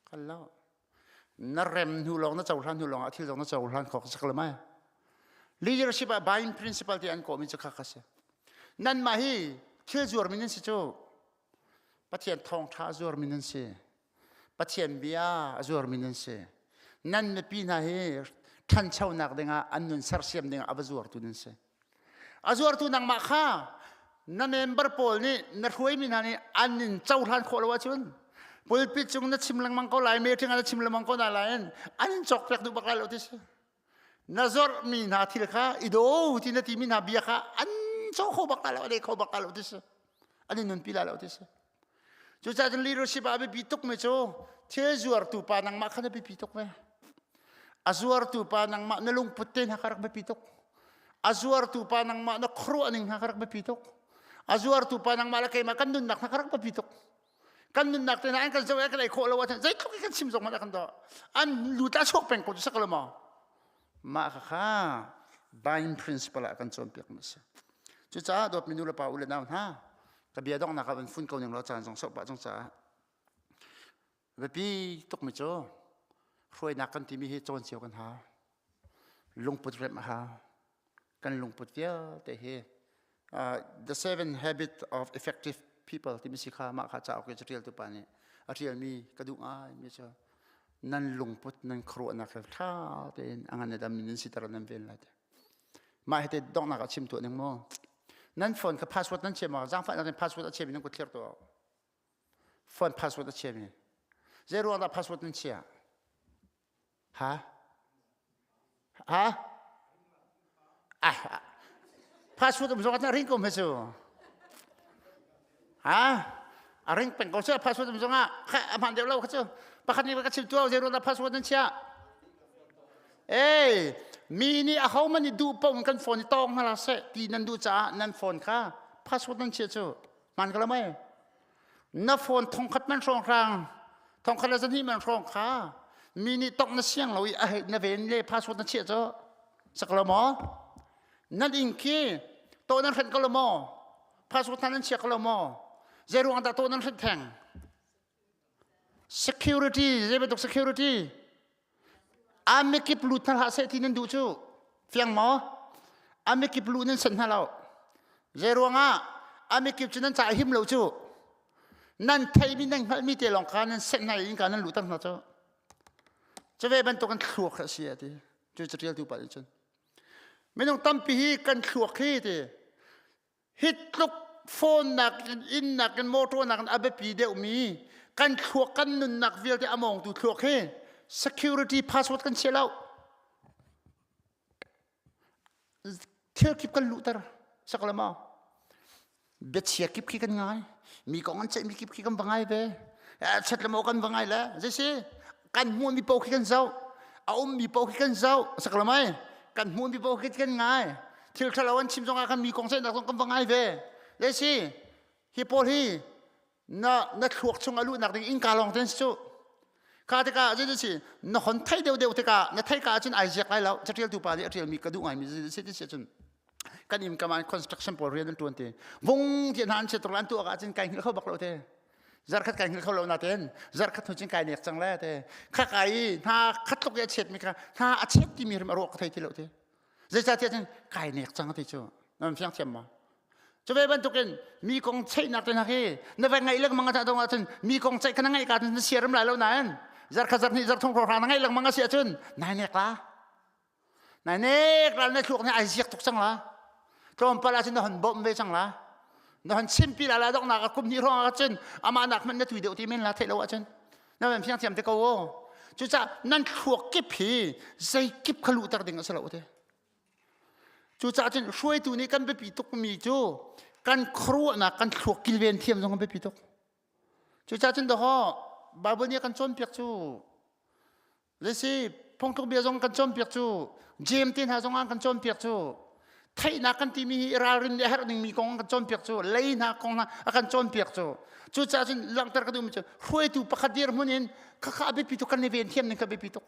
Kal lo. Na rem hnu lawng na cohlan hnu lawng ah thil zong na cohlan khawk sak le mai. Leadership ah buying principle ti an kawhmi cu kha kha si. Nanmah hi thil zuarmi nan si cu. Pathian thawngṭha a zuarmi nan si. Pathian bia a zuarmi nan si. Nan mipi hna hi ṭhanchonak dingah an nun sersiam dingah a va zuartu nan si. A zuartu nangmah kha na member pawl nih na hruaimi hna nih an in cohlan khawh lo ahcun pulpit cung na chim lengmang ko lai meeting ah na chim lengmang ko na lain an in cawkpiak duh bak lai lo ti si. Na zorhmi hna thil kha i do ti na timi hna bia kha an caw kho bak lai lo, a le kho bak lai lo ti si. An in nunpi lai lo ti si. Cucaah cun leadership ah a biapi tukmi cu thil zuartu pa nangmah kha na biapi tuk ve. A zuartu pa nangmah na lungput te hna kha rak biapi tuk. A zuartu pa nangmah na khuaruah ning hna kha rak biapi tuk. A zuartu pa nangmah le keimah kan nunnak hna kha rak biapi tuk. Kan nunnak te hna an kan zoh i kan ei khawh lo ahcun zeitluk i kan chim zong hmanh a kan daw. An lu tla chuak peng ko cu sak lo maw? Mah kha kha buying principle ah kan cawnpiak mi a si. Cucaah dawtmi nu le pa u le nau hna, ka bia donghnak ah van fun ko ning law caan zong sok pah zong caah biapi tukmi cu hruainak kan timi hi cawn cio kan hau. Lungput remh a hau. Kan lungput vialte hi The Seven Habits of Effective People timi si kha mah kha cauk i caṭialtu pa nih a ṭialmi ka duh ngaimi cu nan lungput nan khuaruahnak he ṭha tein a ngan a dam in nan siter nan ven lai te. Mah hi te donghnak ah chim tuah ning mu. Nan phone kha password nan chia maw? Zaangfahnak in password a chiami nan kut thlir tuah. Phone password a chiami. Zei ruang dah password nan chia? Ha? Ha? Ah, password um zong ah ring ko hme cu. Ha? A ring peng ko sia password um zong ah kha a hman deuh lo kha cu. Pakhat nih ka chim tuah zei ruang dah password nan chia? Ei, mi nih ahohmanh nih duh paoh in kan phone i tawng hna seh ti nan duh caah nan phone kha password nan chiah cu hmaan ka lo mei? Na phone thongkhat man hrawnghrang thongkhat le zahnih man hrawng kha mi nih tawngh na siang lo i a hei na ven le password na chiah cu sak lo maw? Nan inn khi tawh nan hrenh ko lo maw? Password hna nan chia ko lo maw? Zei ruang dah tawh nan hrenh theng? Security, zei bantuk security? A mikip lut hna hlah seh ti nan duh cu. Fiang maw? A mikip lu nan sanh hna lo. Zei ruangah a mikip cu nan ca him lo cu. Nan theimi nan hngalhmi te lawng kha nan senh hna i innka nan luhter hna cu. Cu ve bantuk in thluak a si a ti. Cu catialtu pa nih cun. Minung tampi hi kan thluak hi ti. Hi tluk phone nak in inn nak in motor nak in a biapi deuhmi kan thluak kan nunnak vialte a mawngtu thluak hi security password kan chia lo. Thil kip kan luhter sak le maw biachia kip khi kan ngai mi kong an ceihmi kip khi kan va ngai ve chat le maw kan va ngai le zeisi kan hmuhmi paoh khi kan zoh a ummi paoh khi kan zoh sak le mai kan hmuhmi paoh khi kan ngai thil ṭhalo an chim zongah khan mi kong ceihnak zong kan va ngai ve zeisi hi pawl hi na na thluak chung a luhnak ding innka lawng ten si cu kha tikah zei si na hon thei deuh deuh tikah na thei ka ahcun ai ziak lai lo catialtu pa nih a ṭialmi ka duh ngaimi si ti si cun kan im kaman construction pawl rian an ṭuan ti vung ti hna an chiat an tuah ahcun kai hngilh kho bak lo te zarkhat kai hngilh kho lo na ten zarkhat hnu cun kai nek cang le te kha kai i hna khat tluk i a chiat mi kha hna a chiat timi rim a ruak ka thei ti lo te zeicahtiah cun kai nek cang ti cu nan fiang thiam ma Cu ve bantukin mi kong cheihnak te hna khi na va ngaih lengmang a dong ahcun mi kong ceih kha na ngaih ka na siaram lai lo nain zarkhat zarhnih zarthum hrawng na ngaih lengmang a si ahcun nai nek la nai nek la na thluak nih ai ziak tuk cang la tlawmpal ahcun na hon bawmh ve cang la na hon chimpi la la donghnak ah kum hnih hrawng ahcun amah nak hmanh na tui deuh ti men la theih lo ahcun na van fiang thiam te ko o cucaah nan thluak kip hi zei kip kha luhter ding a si lo te Cucaah cun hruaitu nih kan biapi tukmi cu kan khuaruahnak kan thluak kilven thiam zong a biapi tuk. Cucaah cun dawhaw Bible nih a kan cawnpiak cu zeisi phungtluk bia zong kan cawnpiak cu James te hna zong an kan cawnpiak cu theihnak kan timi hi ralrin le herh dingmi kong an kan cawnpiak cu lei hna kong hna a kan cawnpiak cu cucaah cun langhter ka duhmi cu hruaitu pakhat dirhmun in khakha a biapi tuk kan i ven thiam ning kha biapi tuk.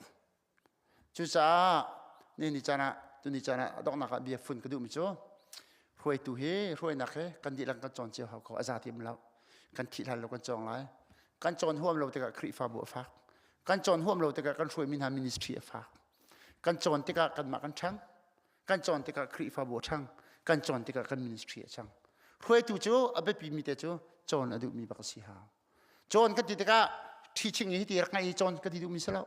Cucaah ni caan ah tuni caan ah donghnak ah bia fun ka duhmi cu hruaitu hi hruainak hi kan dihlak kan cawn cio hau ko a za tim lo kan thih hlan lo kan cawng lai kan cawn huam lo tikah Khrihfabu a fak kan cawn huam lo tikah kan hruaimi hna ministry a fak kan cawn tikah kanmah kan ṭhang kan cawn tikah Khrihfabu a ṭhang kan cawn tikah kan ministry a ṭhang hruaitu cu a biapimi te cu cawn a duhmi bak a si hau Cawn kan ti tikah teaching hi ti rak ngaih i cawn ka ti duhmi si lo.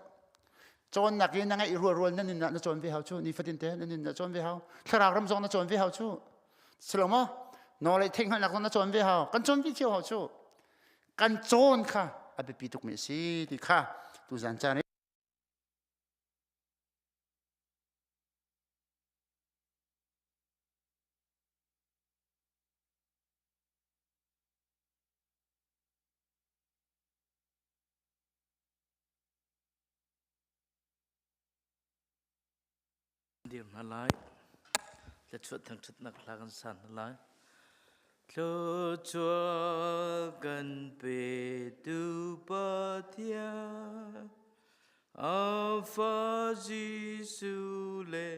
Cawnnak i na ngaih rual rual na nun ah na cawn ve hau cu nifatin te na nun na cawn ve hau. Thlarau ram zong na cawn ve hau cu. Si lo maw? Knowledge theihhngalhnak zong na cawn ve hau. Kan cawn ve cio hau cu. Kan cawn kha a biapi tukmi a si ti kha tuzan caan Dir hna lai. Thluachuah thangṭhatnak hla kan sa hna lai. Thluachuah kan petu Pathian, a fa Jesuh le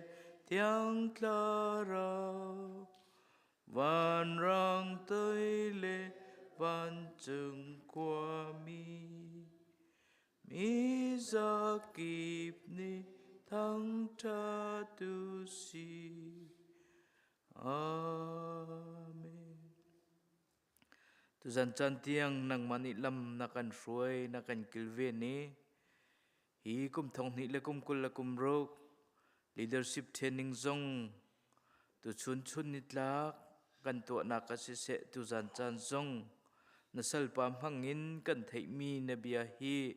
Thiang Thlarau, Vanrang toi le vancung khuami mi zakip nih thangṭhat u sih. Amen. Tuzan caan tiang nangmah nih lam na kan hruai, na kan kilven i hi kum thong hnih le kum 26 leadership training zong Tuchun chun nitlak kan tuahnak ah siseh tuzan caan zong na salpa hmangin kan theihmi na bia hi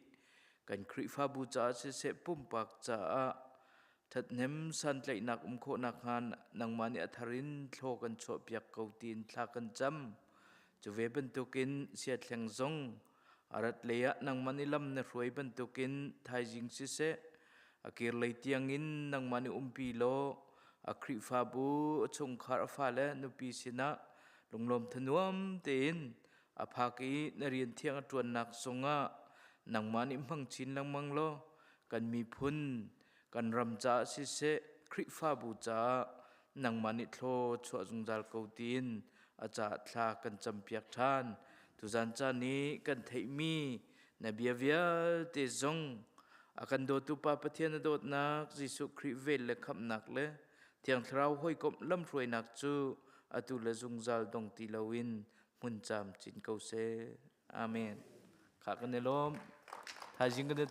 kan Khrihfabu caah siseh pumpak caah ṭhathnem santlaihnak um khawh nakhnga nangmah nih a thar in thlaw kan chuahpiak ko tiin thla kan cam. Cu ve bantukin siathleng zong a rat lei ah nangmah nih lam na hruai bantukin thaizing siseh a kirlei tiangin nangmah nih umpi law a Khrihfabu a chungkhar a fale nupi sinah lunglawm thanuam tein a phak i na rian thiang a ṭuannak zongah nangmah nih hmang chin lengmang law kan miphun kan ram caah siseh Khrihfabu caah nangmah nih thlaw chuah zungzal ko tiin a caah thla kan campiak ṭhan. Tuzan caan i kan theihmi na bia vialte zong a kan dawtu Pa Pathian a dawtnak Jesuh Khrih vel le khamhnak le Thiang Thlarau hawikomh lamhruainak cu atu le zungzal dong ti loin hmun camcin ko seh. Amen. Kha kan i lawm. Thaizing kan i.